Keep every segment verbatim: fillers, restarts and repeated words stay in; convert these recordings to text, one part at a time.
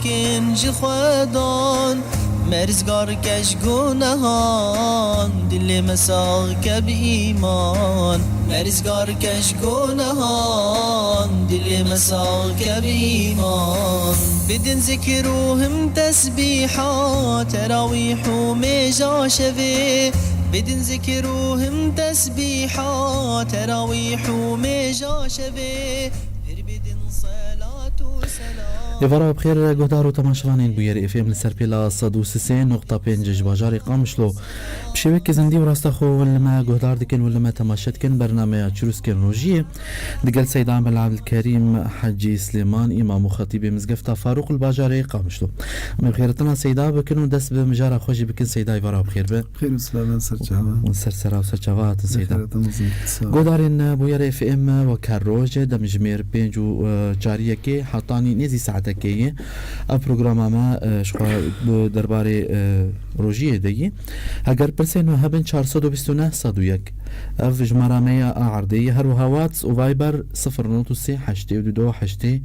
Yên ji xwe dan, me rizgar ke ji gunehan, dilê me sax ke bi îman. Me rizgar ke ji gunehan, dilê me sax ke bi îman. Bidin zikir û him tesbîha, terawîh û mêja şevê. Bidin zikir û him tesbîha, terawîh û mêja şevê. Pir bidin selat û selam. Êvara bi xêr, guhdar û temaşevanên Bûyerê F M li ser pêla sed û sê nokta pênc ji bajarê Qamişlo. Bi şêwekê zindî û rastaxo hûn li me guhdar dikin û li me temaşe dikin bernameya Çirûskên Rojiyê. Digel Seyda Mela Ebdilkerîm Hecî Silêman, îmam û xetîbê Mizgefta Farûq li bajarê Qamişlo. Em ê bi xêretina Seyda bikin û dest bi mijara xwe jî bikin. Seyda, êvara bi xêr be. Xêr û silavan ser çava. Hûn ser sera û ser çava hatin, Seyda. Xêretin zî. Sağ ol. Guhdarên Bûyerê F M, wek her roj, demjimêr pênc û, e, çariyekê hetanî nêzî saetekê ye. Ev programa me, e, ji xwe bi derbarê, e, rojiyê de ye. Heger pirsên we hebin, çar sed û bîst û neh sed û yek. Ev jimara me ya a erdê ye. Her wiha WhatsApp û Viber sifir nod û sê heştê û du heştê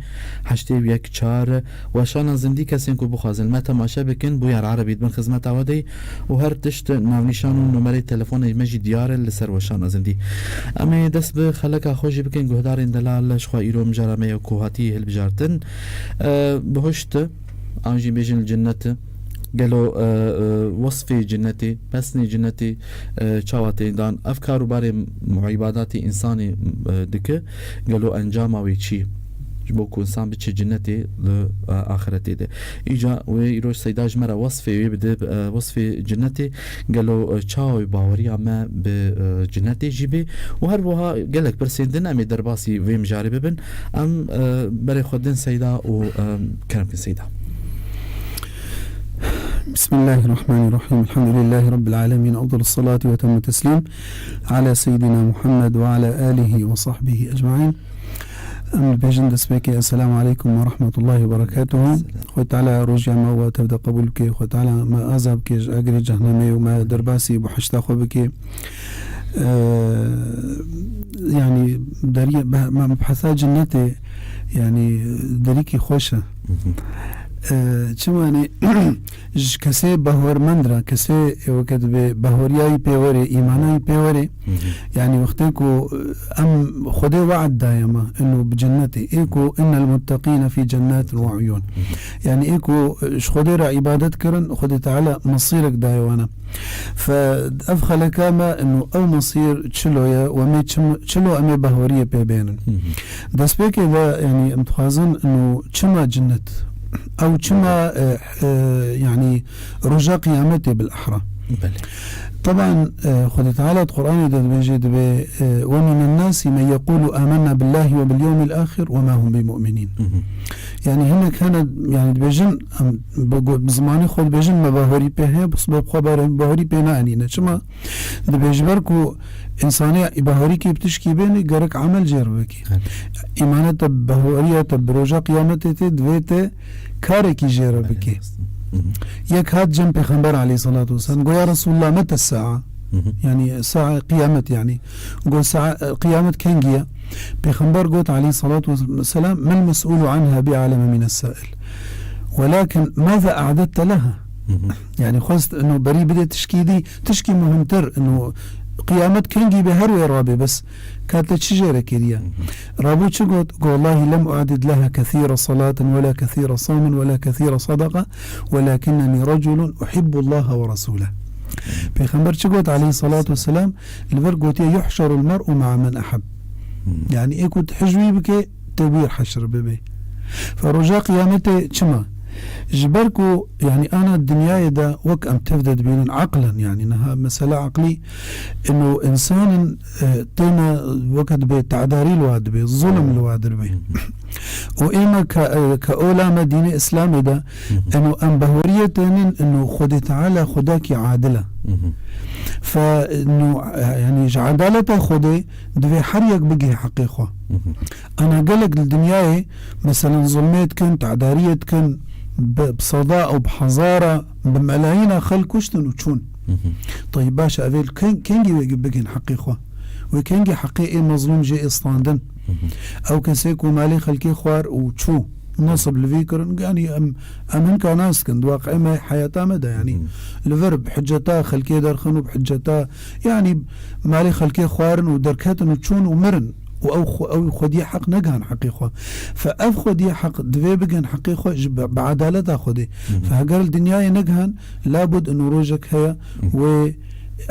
heştê û yek çar. Weşana zindî, kesên ku bixwazin me temaşe bikin, Bûyer Erebî di bin xizmeta we de ye û her tişt navnîşan û numerê telefonê me jî diyar e li ser weşana zindî. Em ê dest bi xeleka xwe jî bikin, guhdarên delal, ji xwe îro mijara me ye ku hatiye hilbijartin. E, bihuşt, an jî bêjin cinnet. Gelo, e, e, wesfê cinnetê, pesnê cinnetê, e, çawa tê dan? Ev kar û barê îbadatê însanê, e, dike, gelo encama wê çi? Ji bo ku însan biçe cinnetê li, e, axiretê de. Îca wê îroj Seyda ji me re wesfê wê bide, e, wesfê cinnetê, gelo, e, çawa wê baweriya me bi, e, cinnetê jî bê û her wiha gelek pirsên din em ê derbasî vê mijarê bibin. Em, e, berê xwe din Seyda û, e, kerem kin Seyda. بسم الله الرحمن الرحيم. الحمد لله رب العالمين. أفضل الصلاة وأتم التسليم على سيدنا محمد وعلى آله وصحبه أجمعين. Em dibêjin destpêkê, Esselamu aleykum ve rahmetullahi ve berekatuhu. Xwedê Teala roja me û we tev de qebûl bike. Xwedê Teala me aza bike ji agirê cehnemê û me derbasî bihişta xwe bike. Ee, yani, deriyê, be-, me-, mebhesa cinnetê, yani, derîkî xweş e. Hı hı. Ee, çima, yani, ji kesê bawermend re, kesê, e, weke dibe baweriyayî pê were, îmanayî pê were, Hı hı. yani, wextê ku, e, em Xwedê we'd daye me, ino bi cennetê. Ê ku, "Innel mutteqîne fî cennatin ve uyûn." Hı hı. Yani, ê ku, e, ji Xwedê re îbadet kirin, Xwedê Teala mesîrek daye wana. Fe ev xeleka me ino ew mesîr çilo ye, we mê çim-, çilo em ê bahoriyê pê bênin. Hı hı. Destpêkê de, yani, em dixwazin ino çima cinnet? Ew çima, e, e, yani, roja qiyametê bil ehra? Belê. Teban, e, Xwedê Teala di Qur'anê de dibêje, dibe, e, "Ve minen nasi men yekulu amenna billahi ve bil yevmil ahir ve ma hum bi mu'minin." Hı hı. Yani, hinek hene, yani, dibêjin, em, bi gu-, bi zimanê xwe dibêjin, me bahorî pê heye, bi sebeb xwe bare-, bahorî pê naenîne. Çima? Dibê ji ber ku însanê bahorîkê bi tişkî bênê, gerek emel jê re bikî. Evet. Îmane te, bahoriya te bi roja qiyametê tê, divê te karekî jê re bikî. Hı hı. Yek hat cem Pêxember aleyhissalatu vesselam, go, "Ya Resulullah, mete saa?" Hı hı. Yani, saa, qiyamet yani. Go, "Saa, qiyamet kengî ye?" Pêxember got aleyhissalatu vesselam, "Mel mes'ulu anha bi aleme mines sail. Welakin maza a'dette leha?" Hı hı. Yani, xwest ino berî bide tişkî dî, tişkî muhimtir, ino qiyamet kengî be her wê rabe, bes ka te çi jê re kiriye? Hı hı. Rabû çi got? Go, "Wallahi lem u'did leha kethîra salatin wela kethîra samin wela kethîra sadaka, welakinneni reculun uhibbullaha ve rasûleh." Pêxember çi got aleyhissalatu vesselam? Li vir gotiye, "Yuhşerul mer'u ma'a men eheb." Hmm. Yani, ê ku tu hej wî bike, te wî heşr bibe. Fe roja qiyametê çima? Ji ber ku, yani, ana dinyayê de wek em tev de dibînin, aqlen, yani, niha mesela aqlî, ino insanin, e, têne weke dibe, te'darî li wa dibe, zulm li wa dibe. Hı hı. Û ême ke, e, ke ola me dînê Îslamê de, Hı hı. eno em bahoriyê tênin, eno Xwedê Teala Xwedakî adil e. Hı hı. Fe, eno, e, yani ji edaleta Xwedê divê her yek bigihê heqê xwe. Hı hı. Ana gelek li dinyayê, meselen, zulmê dikin, te'dariyê dikin, bi, bi seda û bi hezara, bi melayîna xelk kuştin û çûn. Hı hı. Tayî baş e, evê li ken-, kengî wê bigihên heqê xwe? Wê kengî heqê ê mezlûm jê ê standin? Hı hı. Ew kesê ku malê xelkê xwar û çû, Nasib li vî kirin, yanî em, em hinka nas dikin, di waqiê me heyata me de, yanî Mhm. li vir bi hiceta xelkê derxin û bi hiceta, yanî malê xelkê xwarin û derketin û çûn û mirin û ew xwe-, ew xwediyê heq negihan heqê xwe. Fe ev xwediyê heq divê bigihin heqê xwe ji bi, bi edaleta Xwedê. Mhm. Fe heger li dinyayê negihan, labud ino rojek heye Mhm. wê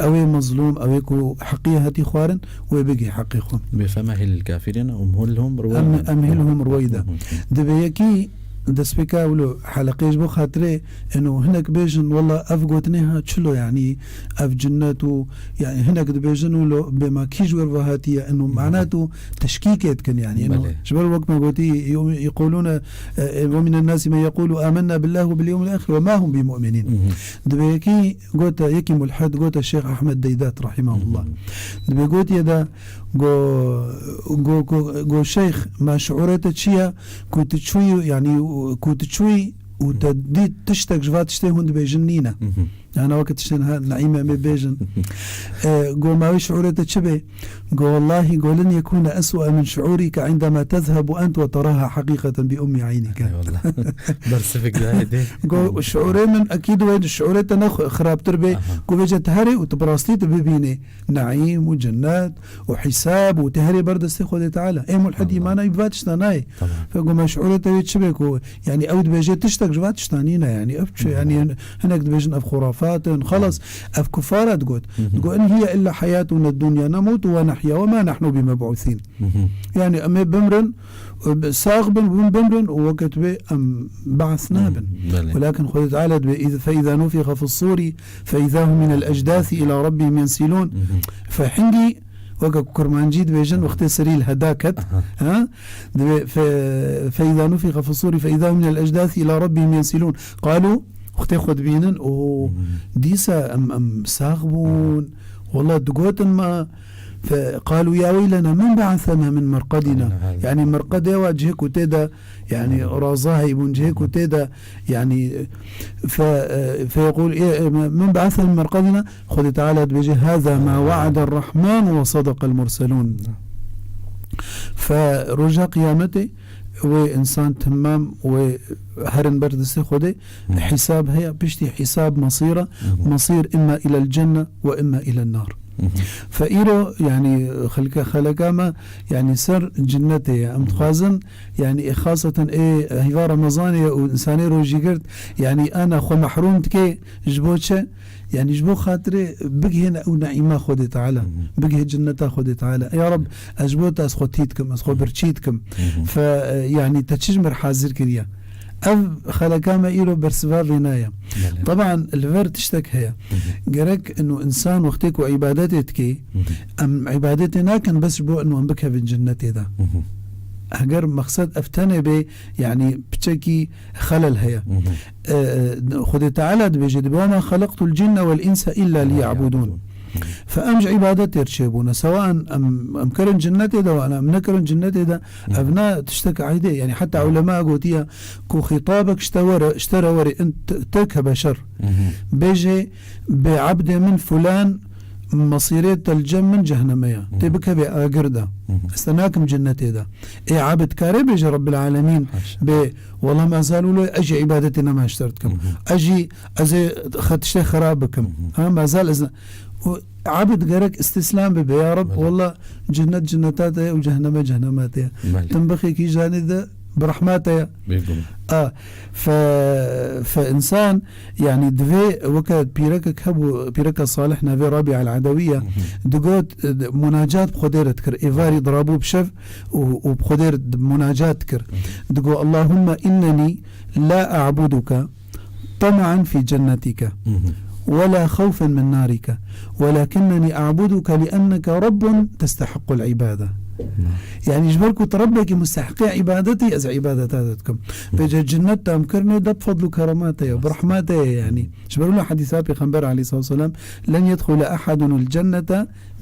ew ê mezlûm, ew ê ku heqiyê hatî xwarin, wê bigihê heqê xwe. بفمهل الكافرين أمهلهم رويدا. أم-، أمهلهم رويدا. Mhm. Divê yekî destpêka wilo heleqê ji bo xatirê eno hinek bêjin, wela ev gotinê ha çilo, yanî ev cinnet û, yanî hinek dibêjin wilo bêma kî ji wir ve hatiye, eno Mhm. mana tu teşkîkê dikin, yanî eno Belê. ji ber wek me gotî, يقولون، e, e, ومن الناس من يقول آمنا بالله وباليوم الآخر وما هم بمؤمنين. Mhm. Divê yekî gote, yekî mulhed gote Şêx Ehmed Deydat rahimahullah. Mhm. Divê gotiye de go, go, go, go Şêx, ma şiûrê te çi ye? Ku tu çûyî, yanî, ku tu çûyî û te dît tiştek ji va tiştê hûn dibêjin nîne. Mhm. Yanî weke tiştên ha neîm em ê bêjin. E, go ma wê şiûrê te çi bê? Go wellahî go لن يكون أسوأ من شعورك عندما تذهب أنت وتراها حقيقة بأم عينك. Eyvallah. Bersivik dayê dê. Go şiûrê min ekîd wê şiûrê te ne xwe-, xirabtir bê. Aha. Ku vêce tu herê û tu bi rastî tu bibînê neîm û cennet û hîsab û tu herê ber destê Xwedê Teala. Ê mulhedî Eyvallah. Mana î bi va tişta nayê. Tamam. Fe go me şiûrê te wê çi bê ku, yanî ew dibêje tiştek ji va tişta nîne, yanî ev çi, Hı hı. yanî hin-, hinek dibêjin ev xurafat in, xelas, Hı. ev kufara digot. Hı hı. Digot, "إن هي إلا حياتنا الدنيا نموت ونحيا وما نحن بمبعوثين." Hı hı. Yanî em ê bimrin, sax bin, bin bimrin û weke dibê em behs Hı hı. nabin. Belê. Welakin Xwedê Teala dibê, "إذ، فإذا نفخ في الصور فإذا هم من الأجداث إلى ربهم ينسلون." Hı hı. Fe hingî Weke ku Kurmancî dibêjin, Aha. wextê serî li heda ket, Aha. ha? Dibê fe-, فإذا نفخ في الصور فإذا هم من الأجداث إلى ربهم ينسلون. قالوا, wextê xwe dibînin, o, Hmm. dîsa em, em sax bûn. Aha. Wallah, digotin me, fe-, قالوا يا ويلنا من بعثنا من مرقدنا. Aha. Yanî merqedê wa cihê ku tê de, yanî Aha. razahî bûn, cihê ku Aha. tê de, yanî, fe-, e, فيقول, e, e, من بعثنا من مرقدنا, Xwedê Teala dibêje, "هذا ما وعد الرحمن وصدق المرسلون." Fe roja qiyametê wê insan temam wê herin ber destê Xwedê. Hı. Hîsab heye, piştî hîsab mesîr e. Hı hı. Mesîr imma ilel cenne ve imma ilen nar. Hı hı. Fe îro, yanî, xelke-, xeleka me, yanî, ser cinnetê ye. Em Hı hı. dixwazin, yanî, ê xaseten ê heyva Remezanê ye û insanê rojîgirt, yanî, ana xwe mehrûm dike, ji bo çi? Yanî ji bo xatirê bigihê ne-, ew neîma Xwedê Teala, Hı hı. bigihê cinneta Xwedê Teala. Ya Reb, ez ji bo te ez xwe tî dikim, ez xwe Hı hı. birçî dikim. Hı hı. Fe, e, yanî te çi ji mir hazir kiriye? Ev xeleka me îro bersiva vêna ye. Belê. Teban li vir tiştek heye. Hı hı. Gerek ino insan wextê ku îbadetê dike, Hı hı. em îbadetê nakin bes ji bo ino em bikevin cinnetê de. Hı hı. Heger mexsed ev tenê bê, yanî piçekî xelel heye. Hı hı. E, e, Xwedê Teala dibêje, dibê, "وما خلقت الجن والإنس إلا ليعبدون." Hı. Fe em ji îbadetê re çêbûne. Sewa em, em, em kirin cinnetê de, wana em nekirin cinnetê de, Hı. ev ne tiştek aîdê. Yanî heta Hı. ulema gotiye ku xîtabek ji te were, ji te re were, in t-, te ke beşer. Hı hı. Bêje, "Bê ebdê min fulan mesîrê te li cem min cehnemê ye." Hı hı. Tê bikevê agir de. Hı hı. Ez te nakim cinnetê de. Ê ebd kare bêje Rabbil Alemîn Haşa. bê, "Wela me zal wilo ez jî îbadetê nema ji te re dikim. Hı hı. Ez jî, ez ê xe-, tiştê xerab bikim." Hı hı. Ha, me zal ez ne-, û ebd gerek îstîslam bibe, "Ya Reb, Belê. wela cinnet cinneta te ye û cehenneme cehennema te ye." Belê. Timbixekî janê de bi rehma te ye. Bêguman. A, fe, fe insan, yanî divê weke pîrekek hebû, pîreka salih navê Rabî el-Edewî ye, Hı hı. digot, e, munacat bi Xwedê re dikir. Êvarî dirabû bi şev û, û bi Xwedê re di-, munacat dikir. Hı hı. Digot, "اللهم إنني لا أعبدك طمعا في جنتك Hı hı. ولا خوفا من نارك ولكنني أعبدك لأنك رب تستحق العبادة." Hı. Yanî ji ber ku tu Rebbekî mustehiqê îbadetî, ez îbadeta te dikim. Hı. Vêce cinnet te em kirine de bi fedl û kerema te ye, bi rehma te ye yanî. Hı. Ji ber wilo hedîsa Pêxember aleyhissalatu vesselam, "لن يدخل أحد الجنة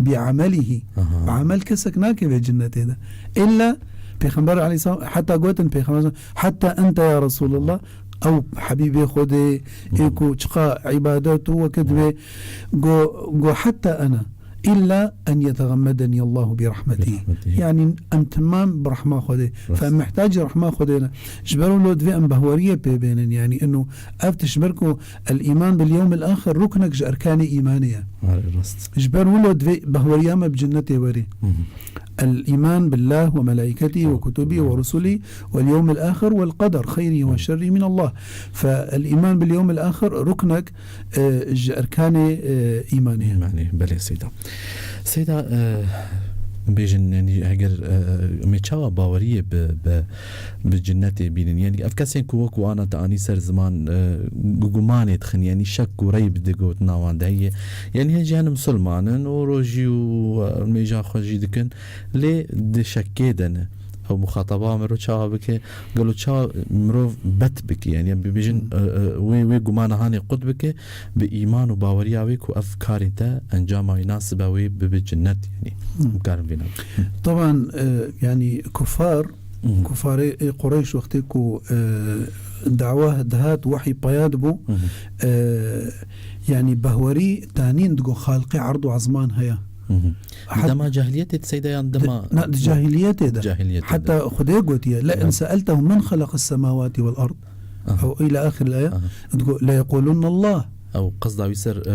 بعمله." Aha. Bi emel kesek nakeve cinnetê de. Îlla Pêxember aleyhisselam, heta gotin Pêxember, "حتى أنت يا رسول الله." Ew Habîbê Xwedê, ê Hı. ku çiqa îbadet û weke Hı. dibê, go, go, "حتى أنا." إلا أن يتغمدني الله برحمته. برحمته. Yani em temam bi rehma Xwedê. Rast. Fe em mihtacî rehma Xwedê ne. Ji ber wilo divê em behweriyê pê bênin. Yani ino ev tişt ji ber ku el-îman bil yewmil axir ruknek ji erkanê îmanê ye. Rast. Ji ber wilo divê behweriya me bi cinnetê werê. Hı hı. الإيمان بالله وملائكته وكتبه ورسله واليوم الآخر والقدر خيره وشره من الله. فالإيمان باليوم الآخر ruknek, e, ji erkanê, e, îmanê ye. Îmanê, belê Seyda. Seyda, e, bêjin, yani, heger, e, em ê çawa baweriyê bi, bi, bi cinnetê bînin? Yani, ev kesên ku wekî ana te anî ser ziman, e, gu-, gumanê dixin, yani, şek û reyb di gotina wan de heye. Yani, hên jî hene misilman in û rojî û, e, mêja xwe jî dikin. Lê di şekê de ne. Ew muxataba mirov çawa bike, gelo çawa mirov bet bike, yani em bibêjin, Hı. e, e, wê, wê gumana hanê qut bike, bi îman û baweriya wê ku ev karê te encama wî nasibe wê bibe cinnet, yani. Hı. Em karin vê nabin. Hı. Taban, e, yani kufar, Hı hı. kufarê, e, Qureyş wextê ku, e, dawa dihat, wehî peya dibû, Hı hı. e, yani behwerî tanîn digo xalqê erd û ezman heye. Hı hı. Hat- Dema cahiliyetê di Seyda yan dema Di, na, di cahiliyetê de. Cahiliyetê de. Heta Xwedê gotiye, "لئن Evet. سألتهم من خلق السماوات والأرض." Aha. Ew ila axir el-aya. Aha. Digo, "ليقولن الله." Ew qesda wî ser, e,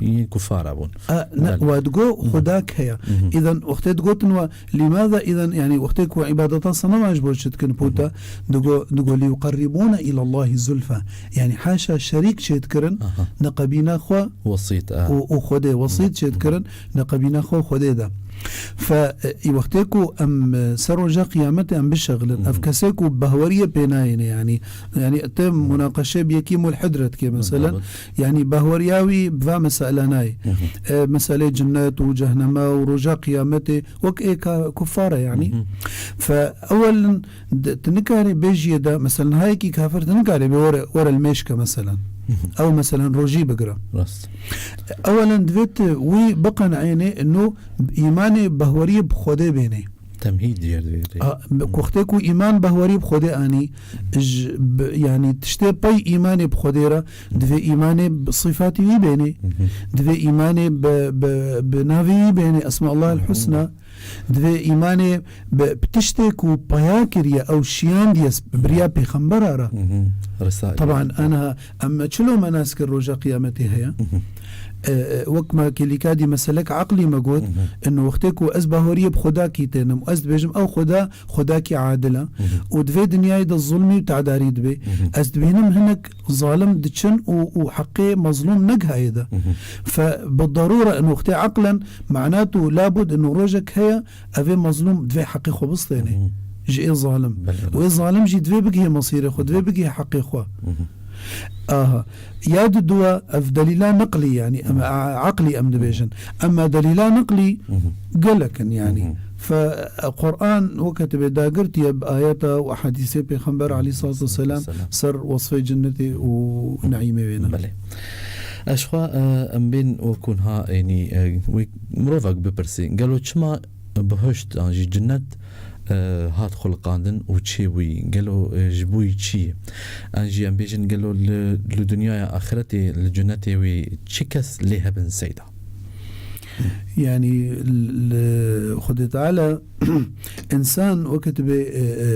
yên kufara bûn. A, ne, Belê. Wa digo, Hı. Xudak heye. Hı hı. Îden wextê digotin wa, "لماذا إذن؟" Yani wextê ku îbadeta senema ji bo çi dikin pota, Hı hı. digo, digo, "ليقربونا إلى الله زلفى." Yani haşa şerîk çêdikirin, Aha. neqebîna xwe Wesît, a. û, û Xwedê wesît Hı. çêdikirin, neqebîna xwe Xwedê de. Fe, e, î wextê ku em, e, ser roja qiyametê em bişexilin, Hı hı. ev kesê ku behweriyê pê nayêne, yani, yani te Hı. munaqeşe bi yekî mulhid re dike, mesela, Hı hı. yani behweriya wî bi va mesela nayê. Hı hı. E, meselê cinnet û cehneme û roja qiyametê wek ê ka-, kuffar e, yani. Hı hı. Fe, ewelin, De, tu nikarî bêjiyê de, mesela, niha yekî kafir tu nikarî bê were, were li mêşke, mesela. Hı hı. Ew, mesela, rojî bigire. Rast. Ewelen divê tu wî biqen'ênê, ino îmanê behweriyê bi Xwedê bênê. Temhîd diyer divê. A, bi, Hı. ku wextê ku îman behwerî bi Xwedê anî, ji, bi, yani, tiştê pey îmanê bi Xwedê re, divê îmanê bi sîfatî wî bênê. Hı hı. Divê îmanê bi, bi, bi navê wî bênê, Esma Allah Hı hı. el-Husna. Divê îmanê bi, bi tiştê ku peya kiriye, ew şiyandiye s-, bi biriya pêxembera re. Hı hı. Risale. Taban, ana, em çilo me nas kir roja qiyametê heye? Hı hı. E, e, wek me kêlîka dî meselek aqlî me got, Hı hı. ino wextê ku ez baweriyê bi Xwedakî tênim, ez dibêjim ew Xweda, Xwedakî adil e. Hı hı. Û di vê dinyayê de zulmî û tedarî dibe. Hı hı. Ez dibînim hinek zalim diçin û, û heqê mezlûm negihayê de. Hı hı. Fe bi darûre ino wextê aqlen, manat û labud ino rojek heye, Evê mazlûm divê heqê xwe bistênê Hı hı. ji ê zalim. Belê. Û ê zalim jî divê bigihê mesîrê xwe, divê bigihê heqê xwe. Hı hı. Aha. Ya diduwa ev delîla neqlî, yanî em Hı hı. a-, aqlî em dibêjin. Emma delîla neqlî Hı hı. gelek in, yanî. Hı hı. Fe Quran weke tu bê dagirtiye bi ayeta û ehadîsê Pêxember aleyhissalatu vesselam Vesselam. ser wesfê cennetê û neîmê wê ne. Belê. Ez xwe, e, em bên wekû niha, yanî, e, wê mirovek bipirsê, gelo çima Bihişt an jî cinnet, e, hat xuliqandin û çê bûyî? Gelo, e, ji bo wî çi ye? An jî em bêjin gelo li, li dinyaya axiretê, li cinnetê wê çi kes lê hebin seyda? Yani li Xwedê Teala insan weke tu bê, e, e,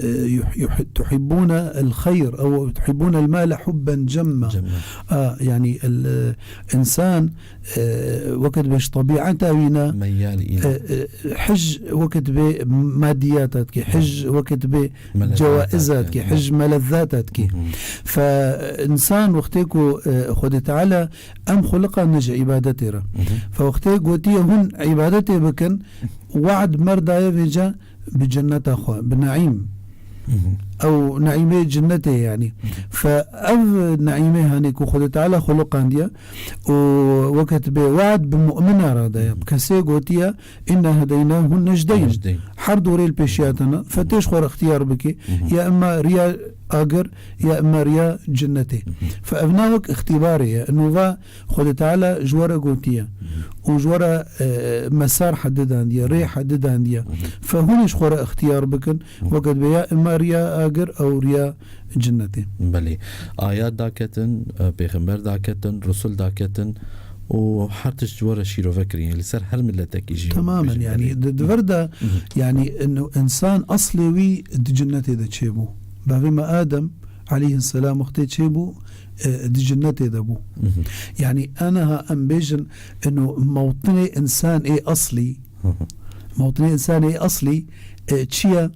e, yuh-, yuh-, tuhibbûne el xeyr ew tuhibbûne el male hubben cemma. Cemma. A, yani el, e, insan e, weke dibê ji tebîeta wî ne, Meyyal î. e, e, hij weke dibê madiyata dikê, hij weke dibê Melezata cewaiza dikê, dikê, hij melezzata dikê. Hı hı. Fe insan wextê ku, e, Xwedê Teala em xuliqa ne ji îbadetê re. Hı hı. Fe wextê gotiye hûn îbadetê bikin, we'd mer daye vêca bi cenneta xwe, bi neîm. Hı hı. Ew neîmê cinnetê yanî. Hı hı. Fe ev neîmê hanê ku Xwedê Teala xuliqandiye û weke tu bê we'd bi mu'mina re daye. Hı hı. Bi kesê gotiye, "Inna hedeynahu nejdeyn." Nejdeyn. Her dorê li pêşiya te ne. Fe tê ji xwe re ixtiyar bikê. Hı hı. Ya emma riya agir, ya emma riya cinnetê. Hı hı. Fe ev ne wek îxtîbarê ye. Nova Xwedê Teala ji we re gotiye. Hı hı. Û ji we re, e, mesar hedidandiye, rê hedidandiye. Hı hı. Fe hûn ê ji xwe re îxtiyar bikin, Hı hı. weke dibê ya îma riya agir ew riya cinnetê. Belê. Ayat daketin, e, pêxember daketin, rusul daketin û her tişt ji we re şîrove kirin, li ser her miletekî jî. Temamen, bijî yani, berê. Di, di vir de, Mhm. yani, inu insan eslê wî di cinnetê de çêbû. Bavê me Adem aleyhisselam wextê çêbû, e, di cinnetê de bû. Mhm. Yani, enaha em bêjin, inu mewtinê insan ê eslî, Mhm. mewtinê insan ê eslî, e, çi ye?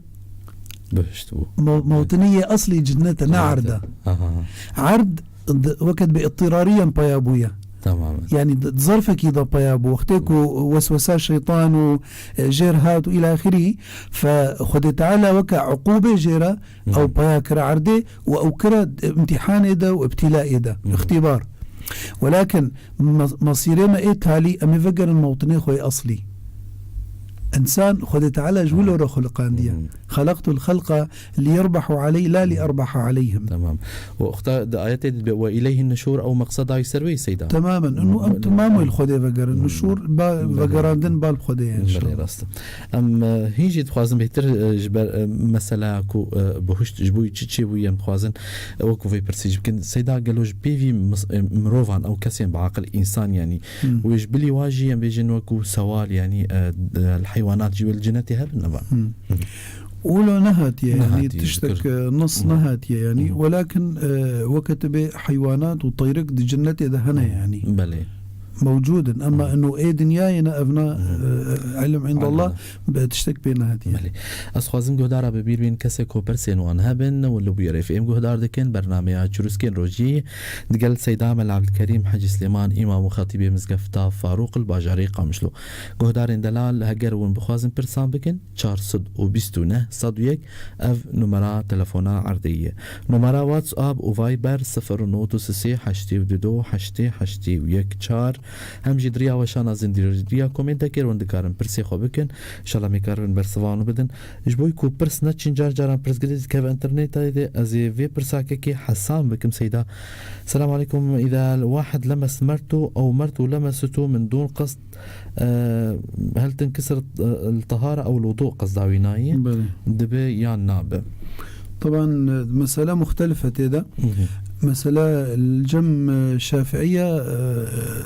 Bihişt bû. Mo-, mewtinê yê eslî cinnet e, ne Cinnet e. erd e. Aha. Erd, d-, weke dibê îttirariyen paya bûye. Temamen. Yani, d-, zerfekî de paya bû. Wextê ku weswesa şeytan û, e, jêr hat û îlâ axirî, fe Xwedê Teala weke uqûbê jê re, Mhm. ew paya kire erdê û ew kire, e, imtîhanê de û ibtîlaê de, Mhm. îxtîbar. Welakin mes-, mesîrê me ê talî, em ê vegerin mewtinê xwe yê eslî. Însan, Xwedê Teala ji wilo re xuliqandiye. Mhm. "Xelaqtul xelqa liyerbahu aleyh, la li erbaha aleyhim." Tamam. Û uxta di ayetê de dibe, "Ve ileyhin nuşur", ew meqseda wî ser wê, Seyda. Temamen. Inu em Belê. temam wê li Xwedê vegerin. Mhm. Nuşur, ba-, Belê. vegerandin bal Xwedê ye, Belê, inşallah. rast. Em, e, hîn jî dixwazin bêhtir, e, ji ber, e, mesela ku, e, bihuşt ji bo çi çêbûye, em dixwazin, e, wekû vê pirsî jî bikin. Seyda, gelo ji pêvî mis-, e, mirovan, ew kesên bi aqil, însan, yanî, Hmm. wê ji bilî wa jî, em bêjin, wekû sewal, yanî, e, d-, li heywanat jî wê li cinetê hebin, neva? Hmm. Wilo nehatiye, yanî, Nehatiye, tiştek, dikir. e, nas Hmm. nehatiye, yanî, Hmm. welakin, e, weke tu bê heywanat û teyrik di cinnetê de hene, Hmm. yanî. Belê. Mewcûd in. Ema Hı. ino ê dinyayê ne, ev ne, Hı. e, ilm indallah, Aynen. bi tiştek pê nehatiye. Belê. Ez xwazim guhdara bi bîr bîn kesê ku pirsên wan hebin, û li bûyerê fêm guhdar dikin, bernameya Çirûskên Rojî digel Seyda Mela Ebdilkerîm Hecî Silêman, Îmam û Xetîbê Mizgefta Farûq li bajarê Qamişlo. Guhdarên delal, heger hûn bixwazin pirsan bikin, çar sed û bîst û neh sed û yek, ev numera telefona erdê ye. Numera WhatsApp û Viber sifir nod sê heştê û du heştê heştê û yek çar. Hem jî di riya weşana zindî, di riya komêntekê re hûn dikarin pirsê xwe bikin. Înşallah em ê karibin bersiva wan bidin. Ji bo ku pirs neçin, car caran pirsgirêk dikeve înternetê de, ez ê vê pirsakekê hesan bikim, Seyda. Selam aleykum. Îza wahed lemes mertu ew mertu lemestu min dûn qist, e, hel tinkisir, e, el-tahare ew el-wudu, qesda wî nayê, Belê. dibe yan nabe? Taban, e, mesele muxtelife tê de. Hı hı. Mesele li cem, e, Şafiiye,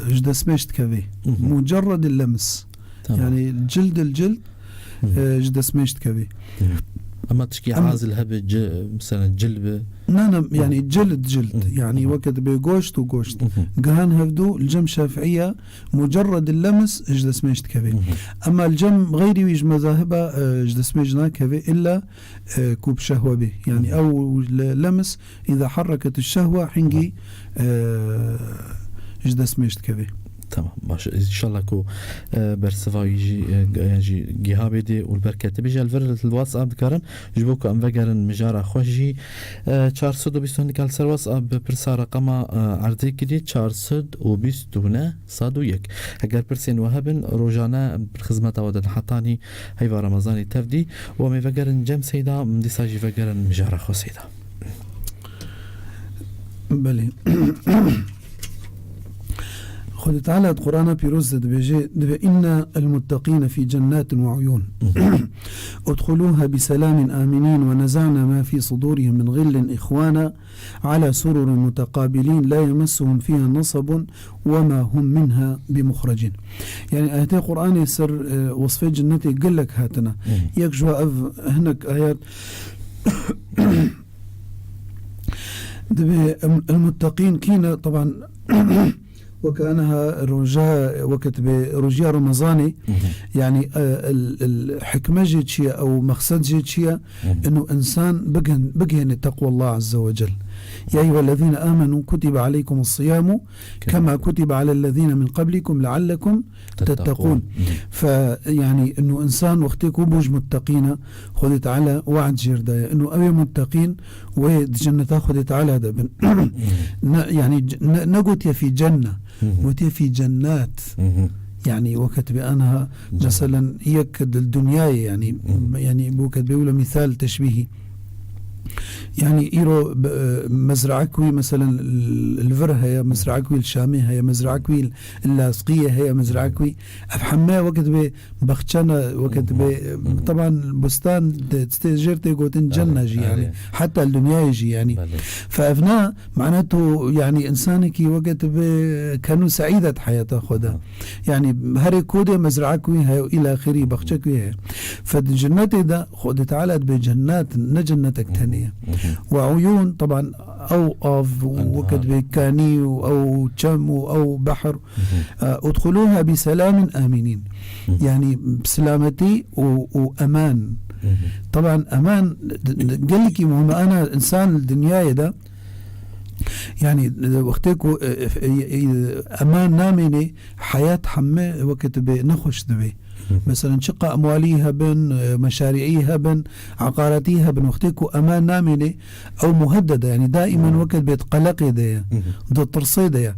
e, ji destmêj dikevê. Hı hı. Mucerred el-lems. Tamam. Yani cild el-cild, Hı hı. e, ji destmêj dikevê. Hı hı. Ama tişkî Em- azil hebe, ci-, mesela cil bi. Na, na, Hı. yani cild, cild. Hı. Yani Hı. weke dibê goşt û goşt. Hı hı. Gihan hevdu li cem Şafiiye mucerred el-lems ji destmêj dikevê. Hı hı. Ema li cem xeyrî wî ji mezahiba, e, ji destmêj nakevê illa, e, ku bi şehwe bê. Yani Hı hı. ew le-, lems, îza herreket şehwe hingî, e, ji destmêj dikevê. Tamam, baş. Înşallah ku, e, bersiva wî jî, e, g-, jî giha bê dê û li ber ketibê jî. Li vir li WhatsApp dikarin, ji bo ku em vegerin mijara xwe jî, e, çar sed û bîst û neh, li ser WhatsApp bi pirsa reqema, e, erdê kirî, çar sed û bîst û neh sed û yek. Heger pirsên we hebin, rojane em bi xizmeta we de hetanî heyva Remezanê tevdî û em ê vegerin cem Seyda, em dîsa jî vegerin mijara xwe, Seyda. Belê. Xwedê Teala di Qur'ana Pîroz de dibêje, dibe, "Inna el-muttaqîne fî cennatin we uyûn. Hı hı. Udxulûha bi selâmin âminîn ve neza'na ma fî sudûrihim min xillin îxwana, ala sururun muteqabilin, la yemessuhum fiha nasabun ve ma hum minha bi muxrecin." Yani ayetê Qur'anê ser, e, wasfê cennetê gelek hatine. Hı. Yek ji we ev hinek ayet dibe, em, el-muttaqîn kî ne? Taban, weke anaha roja, weke dibe rojiya Remezanê, Hı hı. yani, e, el, el, hikme jê çi ye, ew mexsed jê çi ye? Hı hı. Inu însan bigin-, bigihêne teqwallah azze ve cel. Ya eyyuhellezîne âmenû kutibe aleykumus-siyâmu kema kutibe alellezîne min qablikum leallekum tettaqûn. Tettaqûn. Hı hı. Fe, yani, inu însan wextê ku bû ji muttaqîna, Xwedê Teala we'd jê re daye. Inu ew ê muttaqîn wê di cenneta Xwedê Teala de bin. Hı hı. Ne, yani, c-, ne, ne gotiye fî cenne, Hı hı. gotiye fî cennat. Hı hı. Yani, weke dibe anaha, Cennet. meselen, yek di dinyayê, yani, Hı hı. yani, bu ke dibe wilo misal teşbîhî. Yani îro bi, e, mezraek wî, meselen, li vir heye, mezraek wî li Şamê heye, mezraek wî li Lazqiyê heye, mezraek wî, ev heme weke dibê baxçe ne, weke dibê, e, teban bustan de, tê jêr tê gotin cenna jî, yani, heta li dinyayê jî, yani. Fe ev ne, mana tu, yani, insanekî weke dibê kenû seîd e di heyata xwe de. Yani, herê kodê mezraek wî heye û îla axirî baxçek wî heye. Fe di cennetê de Xwedê Teala dibê cennet, ne cennetek tenê ye. Ve uyûn, teban, ew av û weke dibê kanî û ew çem û ew behr. E, udxulûha bi selamin amînîn. Yani, bi selametî û, û eman. Teban, eman, d-, d-, gelekî muhim e. Ana insan li dinyayê de, yani, e, wextê ku, e, e, e, eman namêne, heyat heme weke dibê nexweş dibê. Meselen, çiqa emwalî hebin, e, meşarîî hebin, eqaretî hebin, wextê ku eman namêne, ew muhedded e, yani daîmen weke dibê di qeleqê de ye, di tirsê de ye.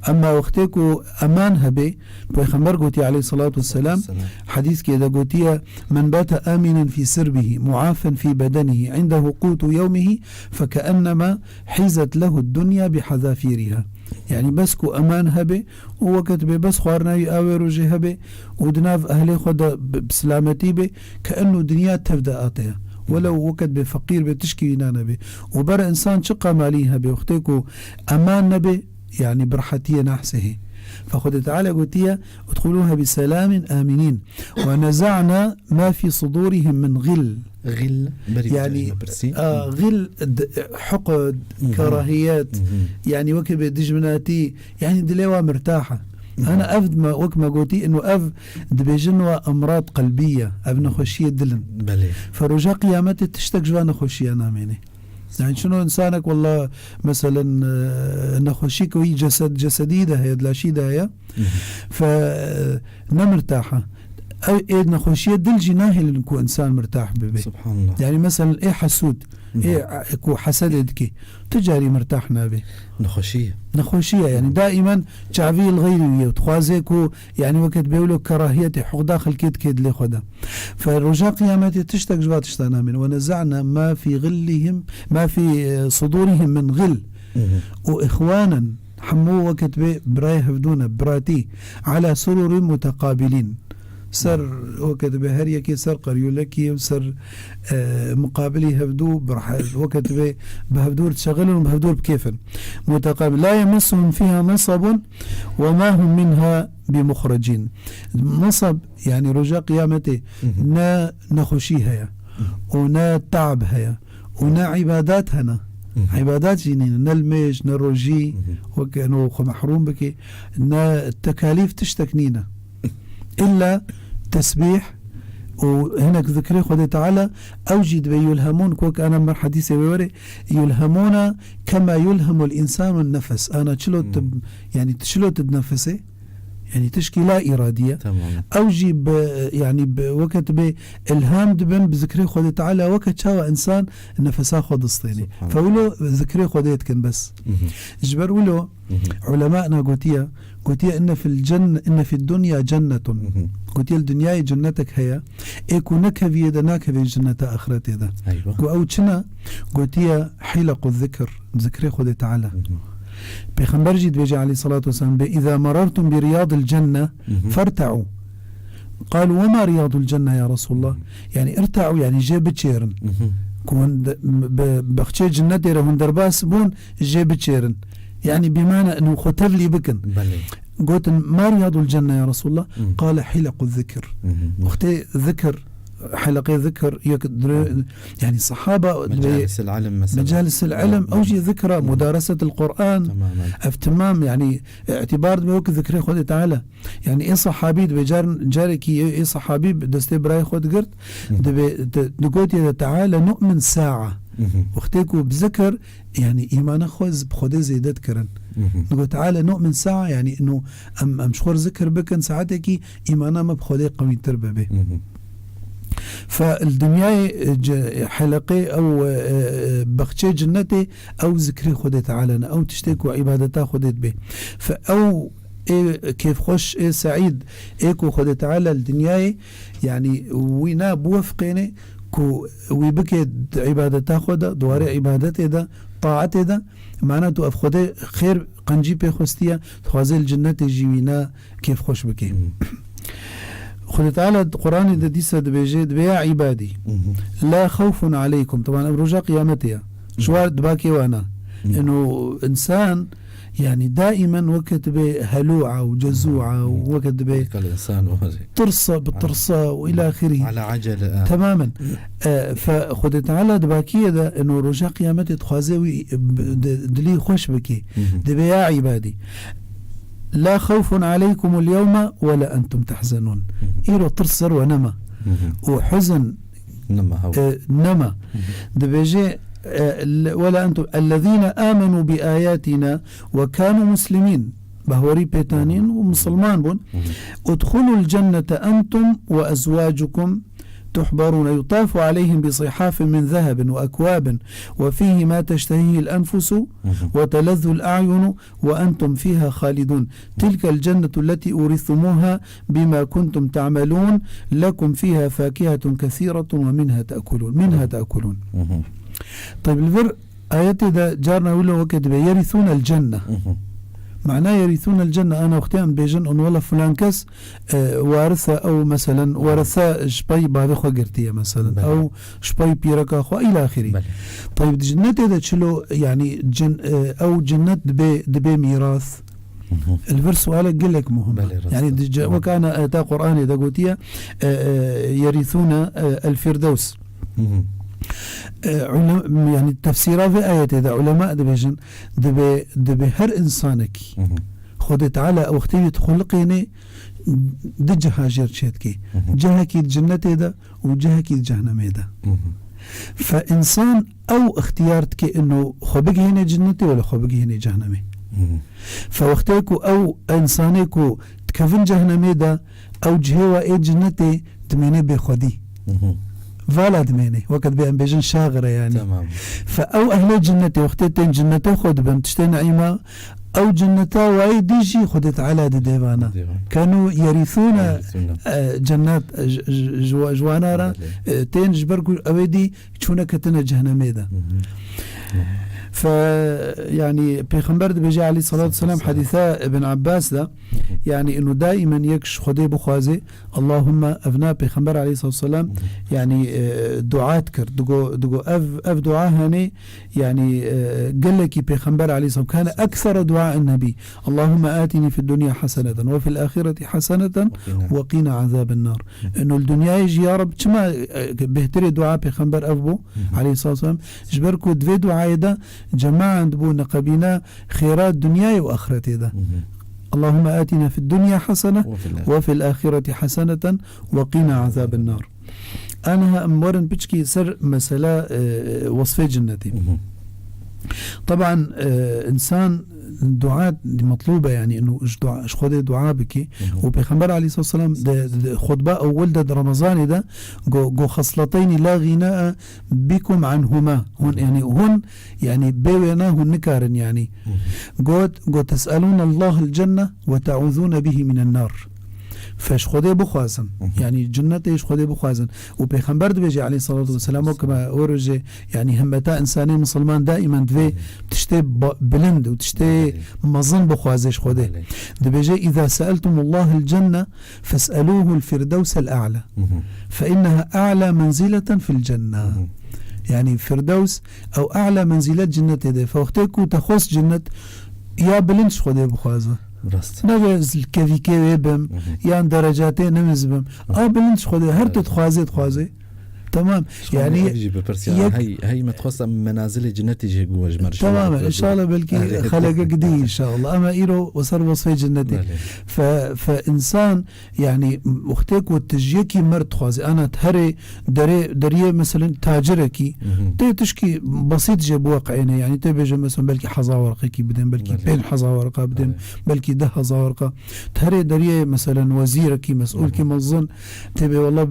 Emma wextê ku eman hebê, Pêxember gotiye aleyhissalatu vesselam, hedîskê de gotiye, "Men bate aminen fî sirbihi, muafen fî bedenihi, indehu qutu yewmihi, fekeenema hizet lehu dunya bi hazafiriha." Yani bes ku eman hebê, û weke dibê bes xwarina wî a wê rojê hebe û di nav ehlê xwe de bi, bi silametî be, ke enû dinya tev de ate ye. Welew weke dibê feqîr be, tişkî wî nanebe. Û ber insan çiqa malî hebe, wextê ku eman nebe, yani bi rehetiyê nahsê hê. Fe Xwedê Teala gotiye, "Udxulûha bi selamin amînîn. Ve neza'na ma fî sudûrihim min ğil." Ğil, berî Yani, vê carî me pirsî. a, ğil, d-, huqd, Mhm. kerahiyet, Mhm. yani weke be dijminatî, yani dilê wa mirtah e. Mhm. Ana ev me, wek me gotî, inu ev dibêjin wa emrad qelbî ye, ev nexweşiyê dil in. Belê. Fe roja qiyametê tiştek ji va nexweşiya namêne. Yani çino insanek wella, meselen, e, nexweşî ku wî cesed, cesedî de heye, di laşî de heye, Mhm. fe, e, ne mirtah e. Ew ê nexweşiyê dil jî nahêlin ku insan mirtah bibe. Subhanallah. Yani, meselen, ê hesûd, ê, Mhm. e, ku hesedê dike, tu carî mirtah nabe. Nexweşî ye. Nexweşî ye, yani, Mhm. daîmen çavî li xeyrî wî ye. Dixwaze ku, yani, weke dibê wilo kerahiyetê, huqda xelkê dike dilê xwe de. Fe roja qiyametê tiştek ji va tişta namîne. "Ve neza'na ma fî ğillihim, ma fî, e, sudûrihim min ğil." Mhm. Û ihwanen, hemû weke dibê birayê hevdû ne, biratî, ala sururin muteqabilin. Ser, weke dibê her yekê ser qeryolekî û ser, e, muqabilî hevdû, birhe-, weke dibê bi hevdûr dişexilin û bi hevdûr bi kêf in. Muteqabil. La yemessuhum fiha nasabun ve ma hum minha bi muxrecin. Nasab, yani roja qiyametê Mhm. ne nexweşî heye Mhm. û ne taab heye. û ne îbadat hene. Mhm. Îbadat jî nîne, ne limêj, ne rojî, Mhm. weke eno xwe mehrûm bike, ne tekalîf tiştek nîne. Îlla tesbîh û hinek zikrê Xwedê Teala, ew jî dibe yulhemûn, wek ana mer hedîsê wê were, yulhemûna kema yulhemul însanu nefes. Ana çilo tu, Hmm. yani tu çilo tu nefesê, Yani tişkî la îradî ye. Tamam. Ew jî bi, yani bi, weke tu bê ilham dibin bi zikrê Xwedê Teala, weke çawa insan nefesa xwe distênê. Subhanallah. Fe wilo zikrê Xwedê dikin bes. Mhm. Ji ber wilo Mhm. ulema na gotiye, gotiye, "Inne fil cenne, inne fid dunya cennetun." Mhm. Gotiye, "Li dinyayê cennetek heye, ê ku nekeviyê de nakevê cenneta axiretê de." Eywa. Ku ew çi ne? Gotiye, "Hilequ zikr." Zikrê Xwedê Teala. Mhm. Pêxember jî dibêje aleyhissalatu vesselam, bê, "Îza merertum bi riyadil cenne, Mhm. ferte'u." Qalu, "Ve ma riyadul cenne ya Resulullah?" Mhm. Yani, irte'u, yani, jê biçêrin. Mhm. Ku hûn de, bi, baxçê cinnetê re hûn derbas bûn, jê biçêrin. Yani, bi mana inu xwe tevlî bikin. Belê. Gotin, "Ma riyadul cenne ya Resulullah?" Mhm. Qale, "Hilequ zikr." Mhm. Wextê zikir, heleqê zikir, yek dire-, yani sahaba, Mecalis el-ilm mesela. Mecalis el-ilm, ew jî zikra, Hı. mudareset el-Qur'an, Tamamen. ev temam, yani, îtibar dibe wek zikrê Xwedê Teala. Yani, ê sahabî dibe car-, carekî ê, ê sahabî bi destê birayê xwe digirt, Hı. dibe, di, digotiye de, "Teala nu'min sa'a." Hı hı. Wextê ku bi zikir, yani, îmana xwe z-, bi Xwedê zêde dikirin. Hı hı. Digot, "Teala nu'min sa'a", yani, inu em, em ji xwe zikir bikin, saetekî îmana me bi Xwedê qewîtir bibe. Hı hı. Fe li dinyayê, e, ce-, heleqê ew, e, e, baxçê cinnetê ew zikrê Xwedê Teala ne, ew tiştê ku îbadeta Xwedê dibe. Fe ew ê kêfxweş, ê seîd, ê ku Xwedê Teala li dinyayê, yanî wî na biwefqêne ku wî bike di îbadeta xwe de, di warê îbadetê de, taetê de, mana tu ev Xwedê xêr qencî pê xwestiye, dixwaze li cinnetê jî wî ne kêfxweş bike. Hmm. Xwedê Teala di Quranê de dîsa dibêje, dibê, "Ya îbadî, Mhm. la xewfun aleykum." Teban ev roja qiyametê ye. Ji war dibakê wana. Mhm. Eno insan, yani, daimen weke dibe helû'a û cezû'a û Mhm. weke dibe Kal insan var. tirsa, bi tirsa û ila axirî. Ala acele, ah. Temamen. E, fe Xwedê Teala di bakiyê de, eno roja qiyametê dixwaze wî, e, bi-, di-, dilî xweş bike. Mhm. Dibe, "Ya îbadî, la xewfun aleykumul yewme we la entum tehzenûn." Mhm. Îro tirs ser we nema. Mhm. Û huzn Nema, hew. e, nema. Mhm. Dibêje, e, le-, "Wela entum ellezîne âmenû bi âyâtîna we kânû muslimîn." Bawerî pê tanîn û misilman bûn. Mhm. "Udxulul cennete entum ve ezwâcukum tuhbarûne yutâfu aleyhim bi sihâfin min zehebin ve ekwâbin ve fîhî mâ teştehîhil enfusu Mhm. ve telezzul a'yunu ve entum fîhâ halidûn. Tilkel cennetu lletî ûrîstumûhâ bîmâ kuntum te'melûn. Lekum fîhâ fâkihetun kesîretun ve minha te'kulûn." Minha te'kulûn. Mhm. Tayyib, li vir ayetê de carna wilo weke dibe, "Yerîsûnel cenne." Mhm. Mana yerîsûnel cenne, ana wextê em bêjin, on wela filan kes, e, waris e, ew, meselen, werese ji pey bavê xwe girtiye, meselen. Belê. Ew ji pey pîreka xwe, îla axirî. Belê. Tayyib, di cinnetê de çilo, yani, cin-, e, ew cinnet dibe, dibe mîras. Mhm. Li vir sualek gelek muhim e. Belê, rast e. Yani, di ce-, Tamam. wek ana ayeta Qur'anê de gotiye, e, e, "Yerîsûne, e, el Firdews." Mhm. E, ulem-, yani, tefsîra vê ayetê de ulema dibêjin, dibe, dibe her insanekî Mhm. Xwedê Teala wextê wî dixuliqêne, di ciha jêr çêdikê. Mhm. Cihekî di cinnetê de û cihekî di cehnemê de. Mhm. Fe însan ew ixtiyar dike ino xwe bigihêne cinnetê wela xwe bigihêne cehnemê. Mhm. Fe wextê ku ew însanê ku dikevin cehnemê de, ew cihê we ê cinnetê dimêne bêxwedî. Mhm. Vala dimêne. Weke dibê em bêjin şaxir e yani. Tamam. Fe ew ehlê cinnetê wextê tên cinnetê xwe dibin, tiştê neîma, ew cinneta wayê dî jî Xwedê Teala didê vana. Didê vana. Kenu yerîsûne, Yerîsûne. e, cennet, e, ji, ji, ji, ji wana re, Belê. e, tên ji ber ku ew ê dî çûne ketine cehnemê de. Mhm. Fe, yani, Pêxember dibêje aleyhissalatu vesselam, Vesselam. hadîsa Ibn Abbas de, Mhm. yani, inu daimen yek ji Xwedê bixwaze, Allahümme, ev na Pêxember aleyhissalatu vesselam, Mhm. yani, e, dua dikir. Digo, digo, ev, ev dua hene, yani, e, gelekî Pêxember aleyhisselam, kane eksere dua en nebî. Allahümme atini fid dunya haseneten ve fil ahireti haseneten Ve qina. ve qina azaben nar. Hı. Eno li dinyayê jî, ya Reb, çima, e, bêhtirê dua Pêxember ev bû, Hı hı. aleyhissalatu vesselam. Ji ber ku di vê duayê de cemaen dibû neqebîna xêra dinyayê û axiretê de. Hı hı. Allahümme atina fid dunya hasene Ve fil ve fil ahireti haseneten ve qina azaben nar. Aniha em werin piçkî ser mesela, e, wasfê cinnetê. Hı hı. Taban, e, insan dua metlûb e, yani, inu ji dua, ji Xwedê dua bike. Hı hı. Û Pêxember aleyhissalatu vesselam de, de xutba ewil de, di Remezanê de go, go, "Xesleteyni la ghina bikum anhuma." Hûn, yani, hûn, yani, bê wêna hûn nikarin, yani. Hı hı. Got, got, "Tes'elûne Allahel cenne ve te'ûzûne bihi minen nar." Fe ji Xwedê bixwazin. Hı hı. Yani, cinnetê ji Xwedê bixwazin. Û Pêxember dibêje aleyhissalatu vesselam, wek me o roje, yani, himmeta insanê misilman daimen divê Hı hı. tiştê ba-, bilind û tiştê Belê. mezin bixwaze ji Xwedê. Belê. Dibêje, "Îza se'eltumullahel cenne, fes'elûhul firdewsel a'la. Hı hı. Fe inneha a'la menzileten fil cenne." Hı hı. Yani, Firdews, ew a'la menzilet cinnetê de. Fe wextê ku te xwest cinnet, ya bilind ji Xwedê bixwaze. Rast. Nebe ez li kevîkê wê bim, Hı hı. yan derecatê nimiz bim. Hı hı. A bilind ji Xwedê, her tu Evet. dixwazê, dixwazê. Tamam. Şan Yani, ev jî bipirsiya. yek Hey, hey, me dixwest em menazilê cinnetî jî guwe ji me re Tamam, şewa inşallah belkî Erê. xeleke gidî inşallah. Ama îro o ser wasfê cinnetê. Belê. Fe, fe insan, yani, wextê ku tu ji yekî mer dixwazê, ana tu herê derê, deriyê, meselen, tacirekî, Hı hı. tê tişkî besît jê biweqeyne, yani, tê bêje, meselen, belkî heza werqekî bidên, belkî Belê. pênc heza werqa bidên, Belê. belkî deh heza werqa. Tu herê deriyê, meselen, wezîrekî, mesûlkî Hı hı. mezin, tê bê, wela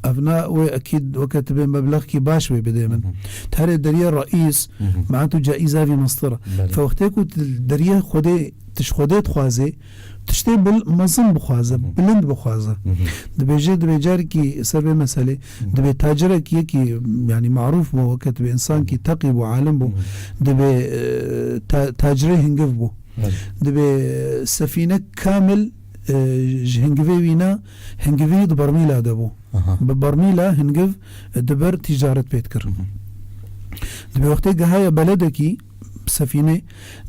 Ev na wê ekîd weke tu bê meblexkî baş wê bidê min. Hı hı. Terê deriyê reîs, Hı hı. me'na tu caîza vî mestir e. Belê. Fe wextê ku tu deriyê Xwedê, tu ji Xwedê dixwazê, tiştê bil-, mezin bixwaze, Hı hı. bilind bixwaze. Hı hı. Dibêje, dibê carekî ser vê meselê, Hı hı. dibê tacirek yekî, yanî marûf bû, weke tu bê insankî Hı hı. teqî bû, alim bû, Hı hı. dibê, e, ta-, tacirê hingiv bû. Belê. Dibê, e, sefîne kamil, e, ji hingivê wî ne, hingivî di bermîla de bû. Aha. Bi bermîla hingiv, e, di ber tîcaret pê dikir. Hı hı. Dibê wextê gehaya beledekî, sefînê,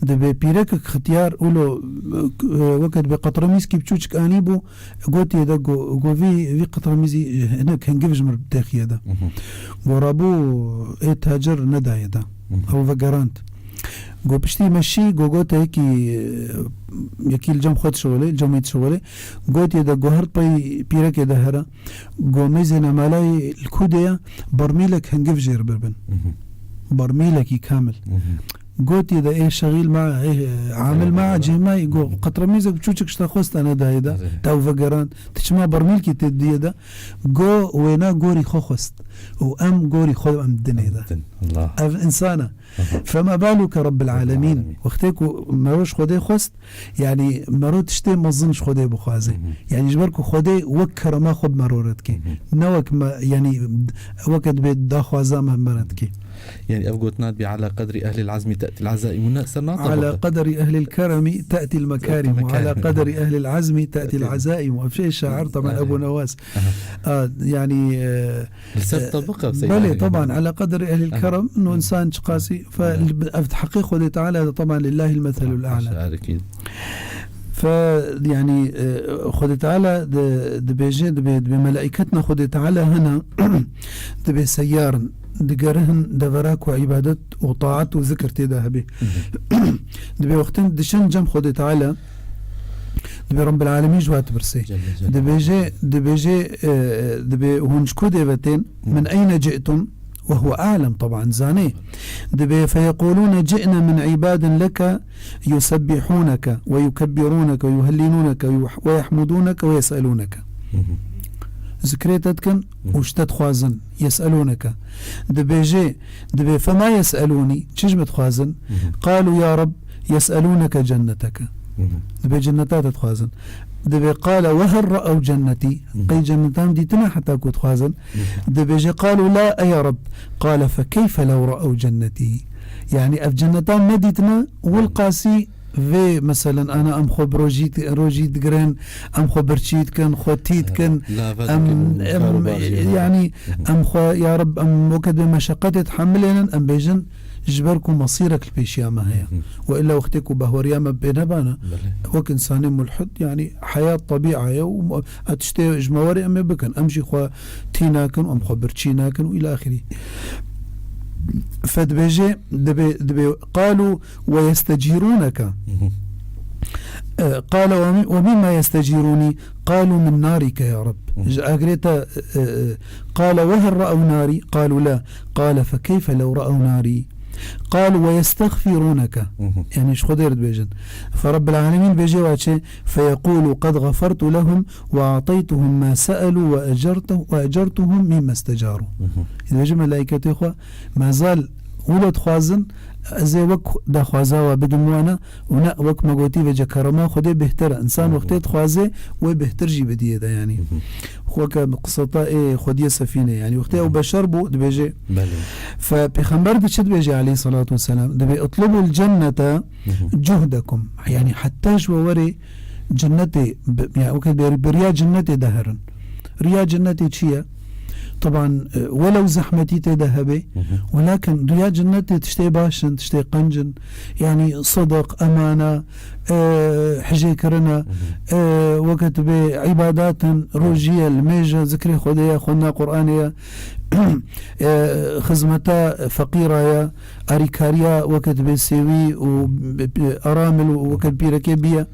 dibê pîrekek xitiyar, wilo, e, weke dibê qetremîzkî biçûçik anî bû, gotiye de go-, go vî, vî qetremîzî, e, hinek hingiv ji min têxiye de. Hı hı. Go rabû, ê tacir nedaye de. Hı hı. Ew vegerand. Go piştî me şî, go gote yekî, e, yekî li cem xwe dişixulê, li cem wî dişixulê. Gotiye de go her pey pîrekê de here. Go mêzê nemalayê li ku de ye, bermîlek hingiv jê re bibin. Hı hı. Bermîlekî kamil. Hı hı. Gotiye de ê şexîl ma, ê amil ma, Eyvallah. cêmayî, go qetremîzek biçûçik ji te xwest te nedaye de. Erê. Te ew vegerand. Tu çima bermîlkî tê diye de? Go wêna gorî xwe xwest. Û em gorî xwe em dinê de. Din. Allah. Ev insana. Aha. Fema baluke Rabbil Rabbil alemin. alemin. Wextê ku mero ji Xwedê xwest, yanî mero tiştê mezin ji Xwedê bixwaze. Hı hı. Yanî ji ber ku Xwedê wek kerema xwe bi mero re dike. Hı hı. Ne wek me, yanî weke dibê daxwaza me me re dike. Yani ev gotina dibê ala qedrî ehlil azmî te'til ezaîm û ne ser nata Ala qedrî ehlil keremî te'til mekarim û ala Mekarim. qedrî ehlil azmî te'til Te'til. ezaîm. Ev şey şair, taban, Ebu Newas. Aha. A, yani, e, Li ser e, tebiq ev, Seyyid belê, Ahmed. taban, ala qedrî ehlil Aha. kerem, no Aha. insan çiqasî, fe Aha. li, ev di heqê Xwedê Teala de, taban, lillahil meselul Aha. a'la. Şair, ekîd. Fe, yani, e, Xwedê Teala di, dibêje, dibê, dibê melaîketna Xwedê Teala hene, dibê seyyarin, digerihin devera ku îbadet û taat û zikir tê de hebe. Hı hı. Dibê wextin dişin cem Xwedê Teala, dibê Rabbil Alemîn ji wa dipirsê. Celle Celaluhu. Dibêje, dibêje, e, dibê hûn ji ku dê ve tên? Hı. Min eyne ci'tum? Ve huve alem, taban, zanê. Dibê, feyequlûne ci'ne min îbadin leke yusebbihûneke ve yukebbirûneke ve yuhellilûneke ve yuh-, ve yehmudûneke ve yes'elûneke. Hı hı. Zikrê te dikin Hı hı. û ji te dixwazin. Yes'elûneke. Dibêje, dibê, fema yes'elûnî, çi ji min dixwazin? Hı hı. Qalû ya Reb, yes'elûneke cenneteke. Hı hı. Dibê cenneta te dixwazin. Dibê qale, we hel re'ew cennetî? Hı hı. Qey cenneta min dîtine heta ku dixwazin? Hı hı. Dibêje, qalû la, ey Reb. Qale, fe keyfe lew re'ew cennetî? Yani ev cenneta min nedîtine, Hı hı. wilqasî vê, meselen, ana em xwe bi rojî, rojî digirin, em xwe birçî dikin, xwe tî dikin, Lave em, dikin, em, kar û bar jê yani, Hı hı. em xwe, ya Reb, em weke dibê meşeqetê dihemilênin, em bêjin, ji ber ku mesîrek li pêşiya me heye. Hı hı. Û illa wextê ku bahweriya me pê nebana, Belê. wek insanê mulhid, yani, heyat tebîa ye û me-, ev tiştê ji me werê em ê bikin. Em jî xwe tî nakin, em xwe birçî nakin û îla axirî. Fe dibêje, dibê, dibê, qalû ve yestecîrûneke. Hı hı. E, qale ve mi-, ve mimma yestecîrûnî? Qalû min narîke ya Reb. Hı hı. Ji agirê te, e, e, qale ve hel re'ew narî? Qalû la. Qale fe keyfe lew re'ew narî? Qalû ve yestexfirûneke. Hı hı. Yani ji Xwedê re dibêjin. Fe Rabbil Alemîn dibêje wa çi? Feyeqûlû qed xefertu lehum ve ateytuhum ma se'elû ve ecertu-, ve ecertuhum mimma istecarû. Hı hı. Dibêje melaîketê xwe, me zal wilo dixwazin, ez ê wek daxwaza we bidim wana û ne wek me gotî vêce kerema Xwedê bêhtir e. Însan Hı hı. wextê dixwaze wê bêhtir jî bidiyê de, yanî. Hı hı. Xwe ke bi qiseta ê xwediyê sefînê, yanî wextê ew Hı hı. beşer bû, dibêje. Belê. Fe Pêxember di çi dibêje aleyhissalatu vesselam? Dibê, "Itlubul cennete Hı hı. cuhdekum." Yanî heta ji we werê cennetê, bi-, yanî weke bê-, bi riya cennetê de herin. Riya cennetê çi ye? Taban, e, welew zehmetî tê de hebe, Hı hı. welakin riya cennetê tiştê baş in, tiştê qenc in. Yanî sidiq, emane, e, hicê kirine, Hı hı. e, weke tu bê îbadat in, rojî ye, limêj e, zikrê Xwedê ye, xwendina Qur'anê ye, e, xizmeta feqîra ye, arîkariya weke tu bê sêwî û bi-, bi-, eramil û weke pîrekê biye.